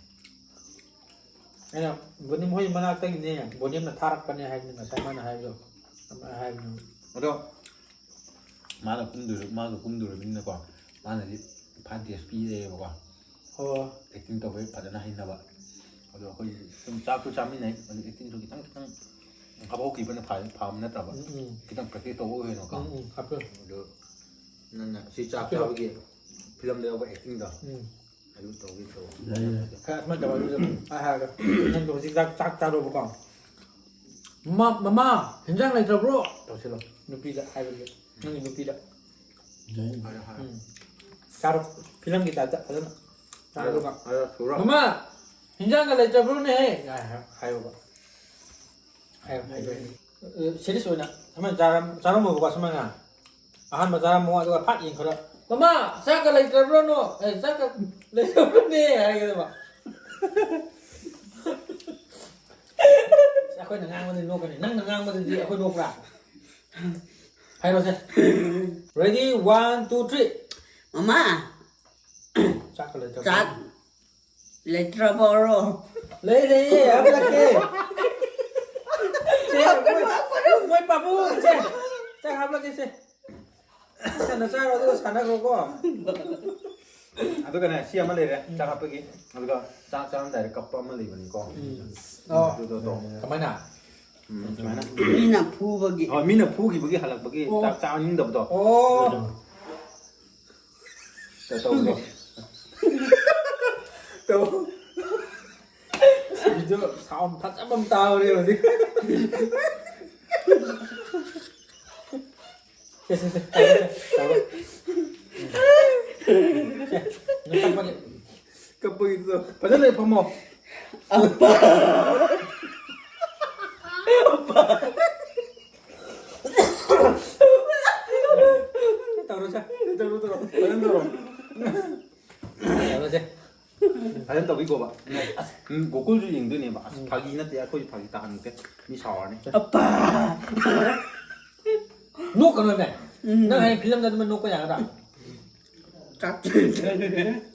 ꯑꯩꯅ ꯕꯣꯅꯤꯌꯝ ꯍꯣꯏ ꯃꯅꯥꯛꯇꯒꯤꯅꯦ, ꯕꯣꯅꯤꯌꯝꯅ ꯊꯥꯔꯛꯄꯅꯦ ꯍꯥꯏꯕꯅꯤ ꯉꯁꯥꯏ ꯃꯥꯅ ꯍꯥꯏꯕꯗꯣ꯫ ꯑꯗꯨꯃꯥꯏꯅ ꯍꯥꯏꯕꯅꯦ꯫ ꯑꯗꯣ ꯃꯥꯅ ꯀꯨꯝꯗꯣꯏꯔ-, ꯃꯥꯒ ꯀꯨꯝꯗꯣꯔꯕꯅꯤꯅꯀꯣ, ꯃꯥꯅꯗꯤ ꯐꯥꯏꯚ ꯗꯦꯖ ꯄꯤꯔꯦꯕꯀꯣ꯫ ꯑꯣ꯫ ꯑꯦꯛꯇꯤꯡ ꯇꯧꯕꯩ ꯐꯖꯅ ꯍꯩꯅꯕ꯫ ꯑꯗꯣ ꯑꯩꯈꯣꯏ ꯁꯨꯝ ꯆꯥꯛꯁꯨ ꯆꯥꯃꯤꯟꯅꯩ, ꯑꯗꯨ ꯑꯦꯛꯇꯤꯡꯁꯨ ꯈꯤꯇꯪ ꯈꯤꯇꯪ ꯍꯥꯞꯍꯧꯈꯤꯕꯅ ꯐ-, ꯐꯕ ꯅꯠꯇ꯭ꯔꯕ? ꯎꯝ, ꯎꯝ꯫ ꯈꯤꯇꯪ ꯄ꯭ꯔꯦꯛꯇꯤꯁ ꯇꯧꯕ ꯑꯣꯏꯅꯀꯣ꯫ ꯎꯝ, ꯎꯝ, ꯍꯥꯞꯄꯤꯌꯨ꯫ ꯑꯗꯣ ꯅꯪꯅ ꯁꯤ ꯆꯥꯛ ꯍꯥꯞꯄꯤꯌꯨ꯫ ꯆꯥꯕꯒꯤ ꯐꯤꯂꯝꯗ ꯌꯥꯎꯕ ꯑꯦꯛꯇꯤꯡꯗꯣ, ꯎꯝ꯫ ꯑꯗꯨ ꯇꯧꯒꯦ ꯇꯧꯕ꯫ ꯌꯥꯏ, ꯌꯥꯏ꯫ ꯈꯔ ꯁꯨꯃꯥꯏꯅ ꯇꯧꯔ ꯑꯗꯨꯝ ꯑꯩ ꯍꯥꯏꯔꯒ, ꯅꯪꯗꯣ ꯍꯧꯖꯤꯛ ꯆꯥꯛ, ꯆꯥꯛ ꯆꯥꯔꯣꯕꯀꯣ꯫ "ꯃꯃꯥ, ꯃꯃꯥ, ꯍꯤꯟꯖꯥꯡ ꯂꯩꯇ꯭ꯔꯕ꯭ꯔꯣ?" ꯇꯧꯁꯤꯜꯂꯣ꯫ ꯅꯨꯄꯤꯗ ꯍꯥꯏꯕꯗꯤ, ꯅꯪꯒꯤ ꯅꯨꯄꯤꯗ꯫ ꯌꯥꯏ꯫ ꯎꯝ꯫ ꯆꯥꯔꯣ꯫ ꯐꯤꯂꯝꯒꯤ ꯇꯥꯏꯞꯇ ꯐꯖꯅ꯫ ꯆꯥꯔꯣ꯫ ꯑꯗꯨꯒ, ꯑꯗꯣ ꯁꯨꯔꯣ꯫ "ꯃꯃꯥ, ꯍꯤꯟꯖꯥꯡꯒ ꯂꯩꯇ꯭ꯔꯕ꯭ꯔꯣꯅꯦꯍꯦ?" ꯍꯥꯏ-, ꯍꯥꯏꯌꯣꯕ꯫ ꯍꯥꯏꯌꯣ, ꯍꯥꯏꯌꯣ꯫ ꯑ, ꯁꯤꯔꯤꯌꯁ ꯑꯣꯏꯅ ꯁꯨꯃꯥꯏꯅ ꯆꯥꯔꯝ-, ꯆꯥꯔꯝꯃꯣꯕꯀꯣ ꯁꯨꯃꯥꯏꯅ꯫ ꯑꯍꯥꯟꯕ ꯆꯥꯔꯝꯃꯣ, ꯑꯗꯨꯒ ꯐꯠ ꯌꯦꯡꯈꯠꯂ, "ꯃꯃꯥ, ꯆꯥꯛꯀ ꯂꯩꯇ꯭ꯔꯕ꯭ꯔꯣꯅꯣ? ꯑꯦ, ꯆꯥꯛꯀ ꯂꯩꯇ꯭ꯔꯕ꯭ꯔꯣꯅꯦ?" ꯍꯥꯏꯒꯗꯕ꯫ ꯑꯩꯈꯣꯏꯅ ꯉꯥꯡꯕꯗꯤ ꯅꯣꯛꯀꯅꯤ, ꯅꯪꯅ ꯉꯥꯡꯕꯗꯗꯤ ꯑꯩꯈꯣꯏ ꯅꯣꯛꯄ꯭ꯔꯥ? ꯍꯥꯏꯔꯣꯁꯦ꯫ Ready, one, two, three. ꯃꯃꯥ, ꯆꯥꯛꯀ ꯂꯩꯇ꯭ꯔꯕꯣ? ꯆꯥꯛ ꯂꯩꯇ꯭ꯔꯕꯣꯔꯣ? ꯂꯩ, ꯂꯩꯌꯦ, ꯍꯥꯞꯂꯛꯀꯦ꯫ ꯁꯦ, ꯃꯣꯏ, ꯃꯣꯏ ꯄꯥꯕꯨꯡꯁꯦ, ꯆꯥꯛ ꯍꯥꯞꯂꯛꯀꯦ ꯁꯦ꯫ ꯁꯥꯟꯅ ꯆꯥꯔꯣ, ꯑꯗꯨꯒ ꯁꯥꯟꯅꯈ꯭ꯔꯣꯀꯣ꯫ ꯑꯗꯨꯒꯅꯦ, ꯁꯤ ꯑꯃ ꯂꯩꯔꯦ, ꯆꯥꯛ ꯍꯥꯞꯄꯒꯤ꯫ ꯑꯗꯨꯒ ꯆꯥꯛ ꯆꯥꯔꯝꯗꯥꯏꯗ ꯀꯞꯄ ꯑꯃ ꯂꯩꯕꯅꯤꯀꯣ꯫ ꯑꯣ꯫ ꯑꯗꯨꯗꯣ ꯇꯧ꯫ ꯀꯃꯥꯏꯅ? ꯎꯝ, ꯁꯨꯃꯥꯏꯅ꯫ ꯃꯤꯅ ꯐꯨꯕꯒꯤ꯫ ꯍꯣꯏ, ꯃꯤꯅ ꯐꯨꯈꯤꯕꯒꯤ ꯍꯜꯂꯛꯄꯒꯤ ꯑꯣ꯫ ꯆꯥꯛ ꯆꯥꯅꯤꯡꯗꯕꯗꯣ꯫ ꯑꯣ꯫ ꯇꯧ, ꯇꯧ, ꯇꯧ꯫ ꯇꯧ꯫ ꯚꯤꯗꯤꯑꯣ ꯁꯥꯎꯟ ꯐꯖꯕ ꯑꯃ ꯇꯥꯍꯧꯔꯦ ꯍꯧꯖꯤꯛ꯫ ꯁꯦ, ꯁꯦ, ꯁꯦ, ꯇꯧꯔꯣ, ꯁꯦ, ꯇꯧꯔꯣ꯫ ꯁꯦ, ꯅꯪ ꯀꯞꯄꯒꯤ꯫ ꯀꯞꯄꯒꯤꯗꯣ꯫ ꯐꯖꯅ ꯂꯩ ꯐꯝꯃꯣ꯫ ꯇꯧꯔꯣ, ꯁꯦ꯫ ꯇꯧꯔꯣ, ꯇꯧꯔꯣ꯫ ꯐꯖꯅ ꯇꯧꯔꯣ꯫ ꯇꯧꯔꯣ, ꯁꯦ꯫ ꯐꯖꯅ ꯇꯧꯕꯤꯀꯣꯕ꯫ ꯑꯁ, ꯎꯝ, ꯒꯣꯀꯨꯜꯁꯨ ꯌꯦꯡꯗꯣꯏꯅꯦꯕ꯫ ꯑꯁ, ꯎꯝ꯫ ꯐꯥꯒꯤ ꯅꯠꯇꯦ, ꯑꯩꯈꯣꯏꯁꯨ ꯐꯥꯒꯤ ꯇꯥꯍꯟꯒꯦ꯫ ꯃꯤ ꯁꯥꯎꯔꯅꯤ꯫ ꯑꯄꯥ! ꯅꯣꯛꯀꯅꯣꯅꯦ꯫ ꯎꯝ꯫ ꯅꯪ ꯍꯌꯦꯡ ꯐꯤꯂꯝꯗ ꯑꯗꯨꯃꯥꯏꯅ ꯅꯣꯛꯄ ꯌꯥꯒꯗ꯭ꯔꯥ? ꯆꯥꯛ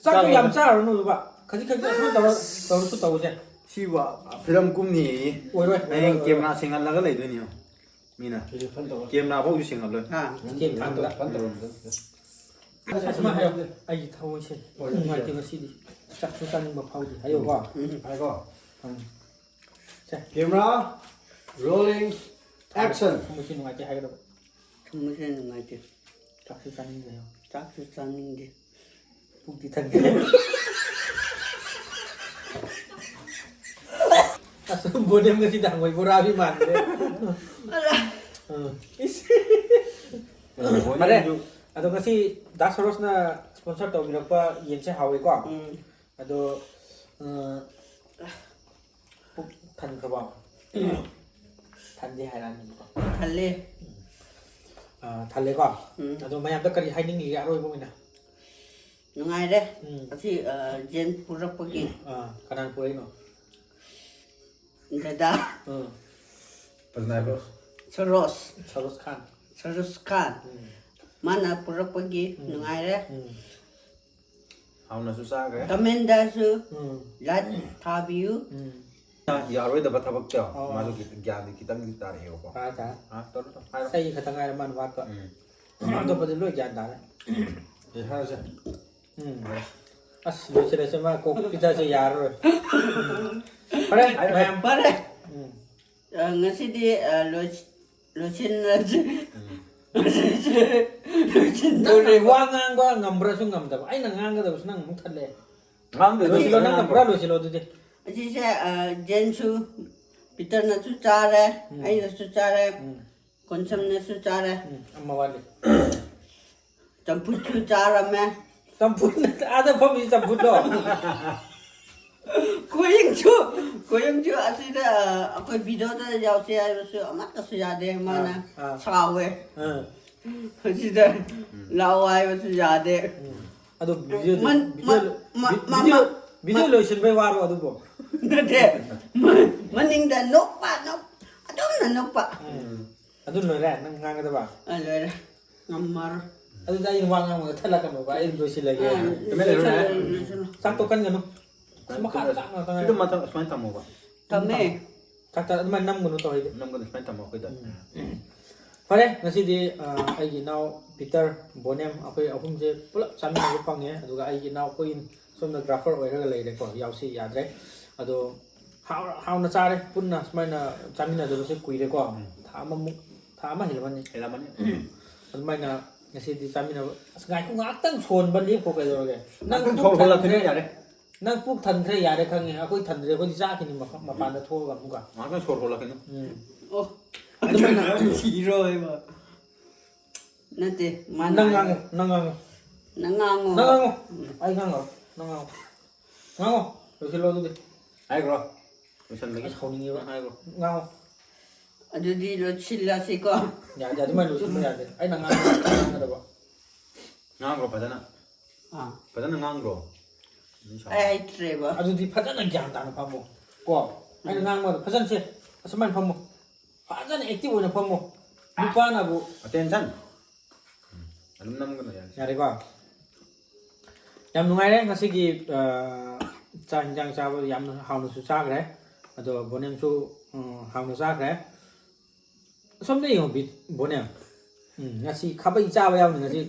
ꯆꯥꯛꯇꯣ ꯌꯥꯝ ꯆꯥꯔꯨꯅꯨ, ꯂꯨꯄꯥ꯫ ꯈꯖꯤꯛ ꯈꯖꯤꯛ ꯑꯁꯨꯃꯥꯏꯅ ꯇꯧꯔ, ꯇꯧꯔꯁꯨ ꯇꯧꯁꯦ꯫ ꯁꯤꯕꯨ ꯐꯤꯂꯝ ꯀꯨꯝꯅꯤꯌꯦ꯫ ꯑꯣꯏꯔꯣꯏ, ꯍꯌꯦꯡ ꯑꯣꯏꯔꯣꯏ, ꯀꯦꯃꯦꯔꯥ ꯁꯦꯡꯍꯜꯂꯒ ꯂꯩꯗꯣꯏꯅꯦ꯫ ꯃꯤꯅ꯫ ꯁꯤꯁꯨ ꯐꯟ ꯇꯧꯔꯣ꯫ ꯀꯦꯃꯦꯔꯥ ꯐꯥꯎꯁꯨ ꯁꯦꯡꯍꯜꯂꯣꯏ꯫ ꯍꯥ? ꯁ꯭ꯇꯦꯟ ꯊꯥꯡꯗ꯫ ꯐꯟ ꯇꯧꯔꯣ꯫ ꯑꯁ, ꯑꯁꯨꯃꯥꯏꯅ ꯍꯥꯏꯌꯣ꯫ ꯑꯩꯒꯤ ꯊꯃꯣꯏꯁꯦ ꯍꯣꯏ, ꯅꯨꯡꯉꯥꯏꯇꯦ ꯉꯁꯤꯗꯤ꯫ ꯆꯥꯛꯁꯨ ꯆꯥꯅꯤꯡꯕ ꯐꯥꯎꯗꯦ꯫ ꯍꯥꯏꯌꯣꯀꯣ꯫ ꯎꯝ꯫ ꯍꯥꯏꯀꯣ꯫ ꯎꯝ꯫ ꯁꯦ꯫ Camera, rolling, action. ꯊꯃꯣꯏꯁꯦ ꯅꯨꯡꯉꯥꯏꯇꯦ ꯍꯥꯏꯒꯗꯕ꯫ ꯊꯃꯣꯏꯁꯦ ꯅꯨꯡꯉꯥꯏꯇꯦ꯫ ꯆꯥꯛꯁꯨ ꯆꯥꯅꯤꯡꯗꯦ ꯍꯥꯏꯌꯣ꯫ ꯆꯥꯛꯁꯨ ꯆꯥꯅꯤꯡꯗꯦ꯫ ꯄꯨꯛꯇꯤ ꯊꯟꯗꯦ꯫ ꯑꯁ, ꯕꯣꯅꯦꯝ ꯉꯁꯤꯗꯤ ꯍꯪꯉꯣꯏ ꯕꯣꯔꯥꯗꯤ ꯃꯥꯟꯗ꯭ꯔꯦ꯫ ꯑ, ꯏꯁ꯫ ꯐꯔꯦ꯫ ꯑꯗꯣ ꯉꯁꯤ ꯗꯥ ꯁꯔꯣꯖꯅ sponsor ꯇꯧꯕꯤꯔꯛꯄ ꯌꯦꯟꯁꯦ ꯍꯥꯎꯋꯤꯀꯣ? ꯎꯝ꯫ ꯑꯗꯣ, ꯑ, ꯄꯨꯛ ꯊꯟꯈ꯭ꯔꯕꯣ? ꯊꯟꯗꯦ ꯍꯥꯏꯔꯛꯑꯅꯤꯀꯣ꯫ ꯊꯜꯂꯦ꯫ ꯑ, ꯊꯜꯂꯦꯀꯣ? ꯎꯝ꯫ ꯑꯗꯣ ꯃꯌꯥꯝꯗ ꯀꯔꯤ ꯍꯥꯏꯅꯤꯡꯉꯤꯒꯦ ꯑꯔꯣꯏꯕ ꯑꯣꯏꯅ? ꯅꯨꯡꯉꯥꯏꯔꯦ꯫ ꯎꯝ꯫ ꯑꯁꯤ, ꯑ, ꯖꯦꯟ ꯄꯨꯔꯛꯄꯒꯤ꯫ ꯑꯥ, ꯀꯅꯥꯅ ꯄꯨꯔꯛꯏꯅꯣ? ꯗꯗꯥ꯫ ꯎꯝ꯫ ꯐꯖꯅ ꯍꯥꯏꯕ꯭ꯔꯣ? ꯁꯔꯣꯖ꯫ ꯁꯔꯣꯖ ꯈꯥꯟ꯫ ꯁꯔꯣꯖ ꯈꯥꯟ꯫ ꯎꯝ꯫ ꯃꯥꯅ ꯄꯨꯔꯛꯄꯒꯤ ꯎꯝ꯫ ꯅꯨꯡꯉꯥꯏꯔꯦ꯫ ꯎꯝ꯫ ꯍꯥꯎꯅꯁꯨ ꯆꯥꯈ꯭ꯔꯦ꯫ ꯀꯃꯦꯟꯗꯁꯨ ꯎꯝ꯫ ꯂꯥꯏꯛ ꯊꯥꯕꯤꯌꯨ꯫ ꯎꯝ꯫ ꯌꯥꯔꯣꯏꯗꯕ ꯊꯕꯛꯇꯣ ꯑꯣ꯫ ꯃꯥꯁꯨ ꯈꯤꯇꯪ ꯒ꯭ꯌꯥꯟꯗꯤ ꯈꯤꯇꯪꯗꯤ ꯇꯥꯔꯛꯑꯦꯕꯀꯣ꯫ ꯇꯥꯔꯦ, ꯇꯥꯔꯦ꯫ ꯑꯥ, ꯇꯧꯔꯣ, ꯇꯧꯔꯣ, ꯍꯥꯏꯔꯣ꯫ ꯆꯩ ꯈꯛꯇ ꯉꯥꯏꯔꯦ ꯃꯥꯅ ꯋꯥꯠꯄ꯫ ꯎꯝ꯫ ꯑꯇꯣꯞꯄꯗꯤ ꯂꯣꯏ ꯒ꯭ꯌꯥꯟ ꯇꯥꯔꯦ꯫ ꯑꯩ ꯍꯥꯏꯔꯁꯦ꯫ ꯎꯝ꯫ ꯑꯁ, ꯂꯣꯏꯁꯤꯜꯂꯁꯦ, ꯃꯥ ꯀꯣꯛ ꯄꯤꯊꯁꯦ ꯌꯥꯔꯔꯣꯏ꯫ ꯎꯝ꯫ ꯐꯔꯦ, ꯍꯥꯏꯔꯣ, ꯃꯌꯥꯝ꯫ ꯐꯔꯦ꯫ ꯎꯝ꯫ ꯑ, ꯉꯁꯤꯗꯤ, ꯑ, ꯂꯣꯏꯁ-, ꯂꯣꯏꯁꯤꯜꯂꯁꯤ꯫ ꯎꯝ꯫ ꯂꯣꯏꯁꯤꯟꯗꯣꯔꯦ꯫ ꯅꯪꯅ ꯋꯥ ꯉꯥꯡꯕ ꯉꯝꯕ꯭ꯔꯥꯁꯨ ꯉꯝꯗꯕ꯫ ꯑꯩꯅ ꯉꯥꯡꯒꯗꯕꯁꯨ ꯅꯪ ꯑꯃꯨꯛ ꯊꯠꯂꯦ꯫ ꯉꯥꯡꯗꯦ, ꯂꯣꯏꯁꯤꯜꯂꯣ, ꯅꯪꯅ ꯉꯥꯡꯕ꯫ ꯄꯨꯔꯥ ꯂꯣꯏꯁꯤꯜꯂꯣ ꯑꯗꯨꯗꯤ꯫ ꯑꯁꯤꯁꯦ, ꯑ, ꯖꯦꯟꯁꯨ, ꯄꯤꯇꯔꯅꯁꯨ ꯆꯥꯔꯦ, ꯎꯝ꯫ ꯑꯩꯅꯁꯨ ꯆꯥꯔꯦ, ꯎꯝ꯫ ꯀꯣꯟꯁꯝꯅꯁꯨ ꯆꯥꯔꯦ꯫ ꯎꯝ, ꯑꯃ ꯋꯥꯠꯂꯤ꯫ ꯆꯝꯐꯨꯠꯁꯨ ꯆꯥꯔꯝꯃꯦ꯫ ꯆꯝꯐꯨꯠ ꯅꯠꯇꯦ, ꯑꯥꯗ ꯐꯝꯃꯤ ꯆꯝꯐꯨꯠꯂꯣ? ꯀꯣꯌꯤꯡꯁꯨ, ꯀꯣꯌꯤꯡꯁꯨ ꯑꯁꯤꯗ, ꯑ, ꯑꯩꯈꯣꯏ ꯚꯤꯗꯤꯑꯣꯗ ꯌꯥꯎꯁꯦ ꯍꯥꯏꯕꯁꯨ ꯑꯃꯠꯇꯁꯨ ꯌꯥꯗꯦ꯫ ꯃꯥꯅ ꯑꯥ, ꯑꯥ꯫ ꯁꯥꯎꯋꯦ꯫ ꯑꯥ꯫ ꯑꯁꯤꯗ ꯂꯥꯛꯑꯣ ꯍꯥꯏꯕꯁꯨ ꯌꯥꯗꯦ꯫ ꯎꯝ꯫ ꯑꯗꯨ ꯚꯤꯗꯤꯑꯣꯗꯤ, ꯃꯟ-, ꯚꯤꯗꯤꯑꯣ ꯃ-, ꯂꯣ-, ꯃ-, ꯚꯤ-, ꯃ-, ꯚꯤꯗꯤꯑꯣ, ꯃ-, ꯚꯤꯗꯤꯑꯣ ꯂꯣꯏꯁꯤꯟꯕꯩ ꯋꯥꯔꯣ ꯑꯗꯨꯕꯨ? ꯅꯠꯇꯦ꯫ ꯃ-, ꯃꯅꯤꯡꯗ ꯅꯣꯛꯄ, ꯅꯣꯛ-, ꯑꯗꯨꯝꯅ ꯅꯣꯛꯄ꯫ ꯎꯝ꯫ ꯑꯗꯨ ꯂꯣꯏꯔꯦ ꯅꯪ ꯉꯥꯡꯒꯗꯕ? ꯑ, ꯂꯣꯏꯔꯦ꯫ ꯉꯝꯃꯔꯣꯏ꯫ ꯑꯗꯨꯗ ꯑꯩ ꯋꯥ ꯉꯥꯡꯕꯗ ꯊꯠꯂꯛꯀꯅꯣꯕ, ꯑꯩ ꯂꯣꯏꯁꯤꯜꯂꯒꯦ꯫ ꯑ, ꯇꯨꯃꯤꯟ ꯂꯩꯔꯣ, ꯂꯣꯏꯁꯤꯜꯂꯣ, ꯅꯪ꯫ ꯂꯣꯏꯁꯤꯜꯂꯣ꯫ ꯆꯥꯛ ꯇꯣꯛꯀꯟꯒꯅꯨ꯫ ꯃꯈꯥ ꯆꯥꯛ ꯉꯥꯛꯇ ꯁꯤꯗ ꯉꯥꯏꯔꯦ꯫ ꯃꯊꯛ ꯁꯨꯃꯥꯏꯅ ꯊꯝꯃꯣꯕ꯫ ꯊꯝꯃꯦ꯫ ꯆꯥꯛꯇ ꯑꯗꯨꯃꯥꯏꯅ ꯅꯝꯒꯅꯨ ꯇꯧꯔꯤꯗꯤ꯫ ꯅꯝꯒꯅꯨ, ꯁꯨꯃꯥꯏꯅ ꯊꯝꯃꯣ ꯑꯩꯈꯣꯏꯗ꯫ ꯎꯝ꯫ ꯐꯔꯦ, ꯉꯁꯤꯗꯤ, ꯑ, ꯑꯩꯒꯤ ꯏꯅꯥꯎ ꯄꯤꯇꯔ, ꯕꯣꯅꯦꯝ, ꯑꯩꯈꯣꯏ ꯑꯍꯨꯝꯁꯦ ꯄꯨꯂꯞ ꯆꯥꯃꯤꯟꯅꯕ ꯐꯪꯉꯦ꯫ ꯑꯗꯨꯒ ꯑꯩꯒꯤ ꯏꯅꯥꯎ ꯀꯨꯏꯟ ꯁꯣꯝꯗ ꯒ꯭ꯔꯥꯐꯔ ꯑꯣꯏꯔꯒ ꯂꯩꯔꯦꯀꯣ, ꯌꯥꯎꯁꯤ ꯌꯥꯗ꯭ꯔꯦ꯫ ꯑꯗꯣ ꯍꯥꯎ-, ꯍꯥꯎꯅ ꯆꯥꯔꯦ ꯄꯨꯟꯅ, ꯁꯨꯃꯥꯏꯅ ꯆꯥꯃꯤꯟꯅꯗꯕꯁꯦ ꯀꯨꯏꯔꯦꯀꯣ꯫ ꯎꯝ꯫ ꯊꯥ ꯑꯃꯃꯨꯛ, ꯊꯥ ꯑꯃ ꯍꯦꯜꯂꯝꯃꯅꯤ꯫ ꯍꯦꯜꯂꯝꯃꯅꯤ꯫ ꯑꯗꯨꯃꯥꯏꯅ ꯉꯁꯤꯗꯤ ꯆꯥꯃꯤꯟꯅꯕ꯫ ꯑꯁ, ꯉꯥꯏꯈꯣ, ꯉꯥꯏꯍꯥꯛꯇꯪ ꯁꯣꯟꯕ ꯂꯦꯞꯈꯣ, ꯀꯩꯗꯧꯔꯒꯦ? ꯅꯪ ꯉꯥꯏꯍꯥꯛꯇꯪ ꯄꯨꯛ ꯁꯣꯔ ꯍꯣꯜꯂꯛꯈꯤꯅꯨ, ꯊꯟꯈ꯭ꯔꯦ꯫ ꯌꯥꯔꯦ꯫ ꯅꯪ ꯄꯨꯛ ꯊꯟꯈ꯭ꯔꯦ, ꯌꯥꯔꯦ, ꯈꯪꯉꯦ꯫ ꯑꯩꯈꯣꯏ ꯊꯟꯗ꯭ꯔꯦ, ꯑꯩꯈꯣꯏꯗꯤ ꯆꯥꯈꯤꯅꯤ ꯃꯐꯝ-, ꯃꯄꯥꯟꯗ ꯊꯣꯛꯑꯒ ꯑꯃꯨꯛꯀ꯫ ꯉꯥꯏꯍꯥꯛꯇꯪ ꯁꯣꯔ ꯍꯣꯜꯂꯛꯈꯤꯅꯨ꯫ ꯎꯝ꯫ ꯑꯣ, ꯑꯗꯨꯃꯥꯏꯅ ꯁꯤꯔꯣꯏꯕ꯫ ꯅꯠꯇꯦ, ꯃꯥꯅ ꯅꯪ ꯍꯥꯏꯕ꯫ ꯉꯥꯡꯉꯨ, ꯅꯪ ꯉꯥꯡꯉꯨ꯫ ꯅꯪ ꯉꯥꯡꯉꯣ꯫ ꯅꯪ ꯉꯥꯡꯉꯨ꯫ ꯎꯝ꯫ ꯑꯩ ꯉꯥꯡꯉꯣ, ꯅꯪ ꯉꯥꯡꯉꯣ꯫ ꯉꯥꯡꯉꯣ, ꯂꯣꯏꯁꯤꯜꯂꯣ ꯑꯗꯨꯗꯤ꯫ ꯍꯥꯏꯈ꯭ꯔꯣ, ꯂꯣꯏꯁꯤꯟꯕꯒꯤ꯫ ꯑꯁ, ꯍꯧꯅꯤꯡꯉꯦꯕ꯫ ꯅꯪ ꯍꯥꯏꯈ꯭ꯔꯣ꯫ ꯉꯥꯡꯉꯣ꯫ ꯑꯗꯨꯗꯤ ꯂꯣꯏꯁꯤꯜꯂꯁꯤꯀꯣ꯫ ꯌꯥꯗꯦ, ꯑꯗꯨꯃꯥꯏꯅ ꯂꯣꯏꯁꯤꯟꯕ ꯌꯥꯗꯦ꯫ ꯑꯩꯅ ꯉꯥꯡꯒꯗꯕ, ꯉꯥꯡꯒꯗꯕ꯫ ꯉꯥꯡꯈ꯭ꯔꯣ ꯐꯖꯅ꯫ ꯑꯥ ꯐꯖꯅ ꯉꯥꯡꯈ꯭ꯔꯣ꯫ ꯑꯗꯨꯝ ꯁꯥꯎ꯫ ꯑꯩ ꯍꯩꯇ꯭ꯔꯦꯕ ꯑꯗꯨꯗꯤ ꯐꯖꯅ ꯒ꯭ꯌꯥꯟ ꯇꯥꯅ ꯐꯝꯃꯣ꯫ ꯀꯣ ꯑꯩꯅ ꯉꯥꯡꯕꯗꯣ ꯐꯖꯅ ꯁꯦ꯫ ꯑꯁꯨꯃꯥꯏꯅ ꯐꯝꯃꯣ꯫ ꯐꯖꯅ ꯑꯦꯛꯇꯤꯚ ꯑꯣꯏꯅ ꯐꯝꯃꯣ꯫ ꯅꯨꯄꯥꯅꯕꯨ ꯑꯦꯇꯦꯟꯁꯟ꯫ ꯎꯝ, ꯑꯗꯨꯝ ꯅꯝꯒꯅꯨ, ꯌꯥꯔꯦ꯫ ꯌꯥꯔꯦꯀꯣ? ꯌꯥꯝ ꯅꯨꯡꯉꯥꯏꯔꯦ ꯉꯁꯤꯒꯤ ꯑ, ꯆꯥꯛ ꯍꯤꯟꯖꯥꯡ ꯆꯥꯕ ꯌꯥꯝꯅ ꯍꯥꯎꯅꯁꯨ ꯆꯥꯈ꯭ꯔꯦ꯫ ꯑꯗꯣ ꯕꯣꯅꯦꯝꯁꯨ ꯎꯝ, ꯍꯥꯎꯅ ꯆꯥꯈ꯭ꯔꯦ꯫ ꯑꯁꯣꯝꯗ ꯌꯦꯡꯉꯣ ꯕꯤ- ꯕꯣꯅꯦꯝ꯫ ꯎꯝ, ꯉꯁꯤ ꯈꯥꯕꯩ ꯆꯥꯕ ꯌꯥꯎꯅꯤ ꯉꯁꯤ꯫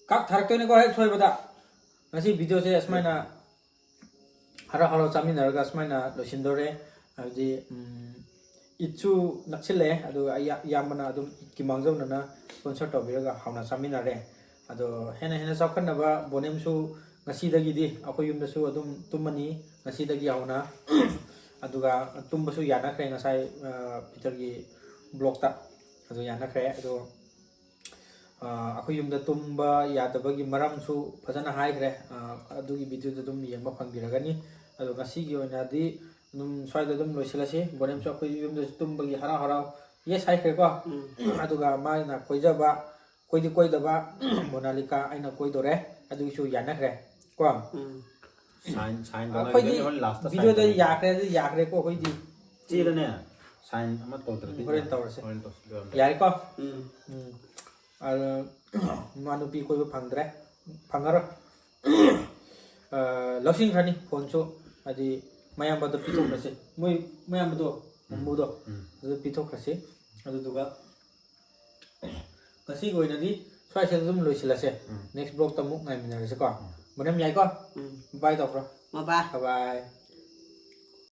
ꯀꯛ ꯊꯥꯔꯛꯇꯣꯏꯅꯤꯀꯣ ꯍꯦꯛ ꯁꯣꯏꯕꯗ꯫ ꯉꯁꯤ ꯚꯤꯗꯤꯑꯣꯁꯦ ꯑꯁꯨꯃꯥꯏꯅ ꯍꯔꯥꯎ ꯍꯔꯥꯎ ꯆꯥꯃꯤꯟꯅꯔꯒ ꯑꯁꯨꯃꯥꯏꯅ ꯂꯣꯏꯁꯤꯟꯗꯧꯔꯦ꯫ ꯍꯥꯏꯕꯗꯤ ꯎꯝ, ꯏꯠꯁꯨ ꯅꯛꯁꯤꯜꯂꯛꯑꯦ꯫ ꯑꯗꯨꯒ ꯑꯩ ꯏꯌꯥꯝꯕꯅ ꯑꯗꯨꯝ ꯏꯠꯀꯤ ꯃꯥꯡꯖꯧꯅꯅ ꯁ꯭ꯄꯣꯟꯁꯔ ꯇꯧꯕꯤꯔꯒ ꯍꯥꯎꯅ ꯆꯥꯃꯤꯟꯅꯔꯦ꯫ ꯑꯗꯣ ꯍꯦꯟꯅ ꯍꯦꯟꯅ ꯆꯥꯎꯈꯠꯅꯕ ꯕꯣꯅꯦꯝꯁꯨ ꯉꯁꯤꯗꯒꯤꯗꯤ ꯑꯩꯈꯣꯏ ꯌꯨꯝꯗꯁꯨ ꯑꯗꯨꯝ ꯇꯨꯝꯃꯅꯤ ꯉꯁꯤꯗꯒꯤ ꯍꯧꯅ꯫ ꯑꯗꯨꯒ ꯇꯨꯝꯕꯁꯨ ꯌꯥꯅꯈ꯭ꯔꯦ ꯉꯁꯥꯏ ꯑ, ꯄꯤꯇꯔꯒꯤ ꯕ꯭ꯂꯣꯛꯇ꯫ ꯑꯗꯨ ꯌꯥꯅꯈ꯭ꯔꯦ꯫ ꯑꯗꯣ ꯑ, ꯑꯩꯈꯣꯏ ꯌꯨꯝꯗ ꯇꯨꯝꯕ ꯌꯥꯗꯕꯒꯤ ꯃꯔꯝꯁꯨ ꯐꯖꯅ ꯍꯥꯏꯈ꯭ꯔꯦ꯫ ꯑ, ꯑꯗꯨꯒꯤ ꯚꯤꯗꯤꯑꯣꯗꯨ ꯑꯗꯨꯝ ꯌꯦꯡꯕ ꯐꯪꯕꯤꯔꯒꯅꯤ꯫ ꯑꯗꯣ ꯉꯁꯤꯒꯤ ꯑꯣꯏꯅꯗꯤ ꯑꯗꯨꯝ ꯁ꯭ꯋꯥꯏꯗ ꯑꯗꯨꯝ ꯂꯣꯏꯁꯤꯜꯂꯁꯤ꯫ ꯕꯣꯅꯦꯝꯁꯨ ꯑꯩꯈꯣꯏ ꯌꯨꯝꯗꯁꯨ ꯇꯨꯝꯕꯒꯤ ꯍꯔꯥꯎ ꯍꯔꯥꯎ ꯌꯦꯁ ꯍꯥꯏꯈ꯭ꯔꯦꯀꯣ꯫ ꯎꯝ ꯑꯗꯨꯒ ꯃꯥꯅ ꯀꯣꯏꯖꯕ ꯀꯣꯏꯗꯤ ꯀꯣꯏꯗꯕ ꯃꯣꯅꯥꯂꯤꯀꯥ ꯑꯩꯅ ꯀꯣꯏꯗꯣꯔꯦ꯫ ꯑꯗꯨꯒꯤꯁꯨ ꯌꯥꯅꯈ꯭ꯔꯦ ꯀꯣ꯫ ꯎꯝ ꯁꯥꯏꯟ ꯁꯥꯏꯟ ꯑꯩꯈꯣꯏꯗꯤ ꯇꯧꯅꯒꯗꯕꯅꯤ, ꯍꯣꯔꯦꯟ ꯂꯥꯁꯇ ꯁꯥꯏꯟ ꯚꯤꯗꯤꯑꯣꯗ ꯇꯧꯅꯒꯗꯕꯅꯤ꯫ ꯌꯥꯈ꯭ꯔꯦ ꯑꯗꯨ ꯌꯥꯈ꯭ꯔꯦꯀꯣ ꯑꯩꯈꯣꯏꯗꯤ꯫ ꯆꯦꯗꯅꯦ ꯁꯥꯏꯟ ꯑꯃ ꯇꯧꯗ꯭ꯔꯗꯤ ꯎꯝ, ꯍꯣꯔꯦꯟ ꯇꯧꯔꯁꯦ꯫ ꯍꯣꯔꯦꯟ ꯇꯧꯁꯤ꯫ ꯌꯥꯔꯦꯀꯣ꯫ ꯎꯝ ꯎꯝ꯫ ꯑꯗꯣ ꯃꯥ ꯅꯨꯄꯤ ꯀꯣꯏꯕ ꯐꯪꯗ꯭ꯔꯦ꯫ ꯐꯪꯉꯔꯣꯏ꯫ ꯑ, ꯂꯧꯁꯤꯟꯈ꯭ꯔꯅꯤ ꯐꯣꯟꯁꯨ꯫ ꯍꯥꯏꯗꯤ ꯃꯌꯥꯝꯕꯗꯣ ꯄꯤꯊꯣꯛꯈ꯭ꯔꯁꯤ꯫ ꯃꯣꯏ ꯃꯌꯥꯝꯕꯗꯣ ꯃꯨꯝꯕꯨꯗꯣ ꯎꯝ꯫ ꯑꯗꯨ ꯄꯤꯊꯣꯛꯈ꯭ꯔꯁꯤ꯫ ꯑꯗꯨꯗꯨꯒ ꯉꯁꯤꯒꯤ ꯑꯣꯏꯅꯗꯤ ꯁ꯭ꯋꯥꯏꯁꯤꯗ ꯑꯗꯨꯝ ꯂꯣꯏꯁꯤꯜꯂꯁꯦ꯫ ꯎꯝ꯫ ꯅꯦꯛꯁ ꯕ꯭ꯂꯣꯛꯇ ꯑꯃꯨꯛ ꯉꯥꯏꯃꯤꯟꯅꯔꯁꯤꯀꯣ꯫ ꯃꯅꯝ ꯌꯥꯏꯀꯣ? ꯎꯝ ꯕꯥꯏ ꯇꯧꯈ꯭ꯔꯣ꯫ ꯃꯕꯥ ꯕꯥꯏ꯫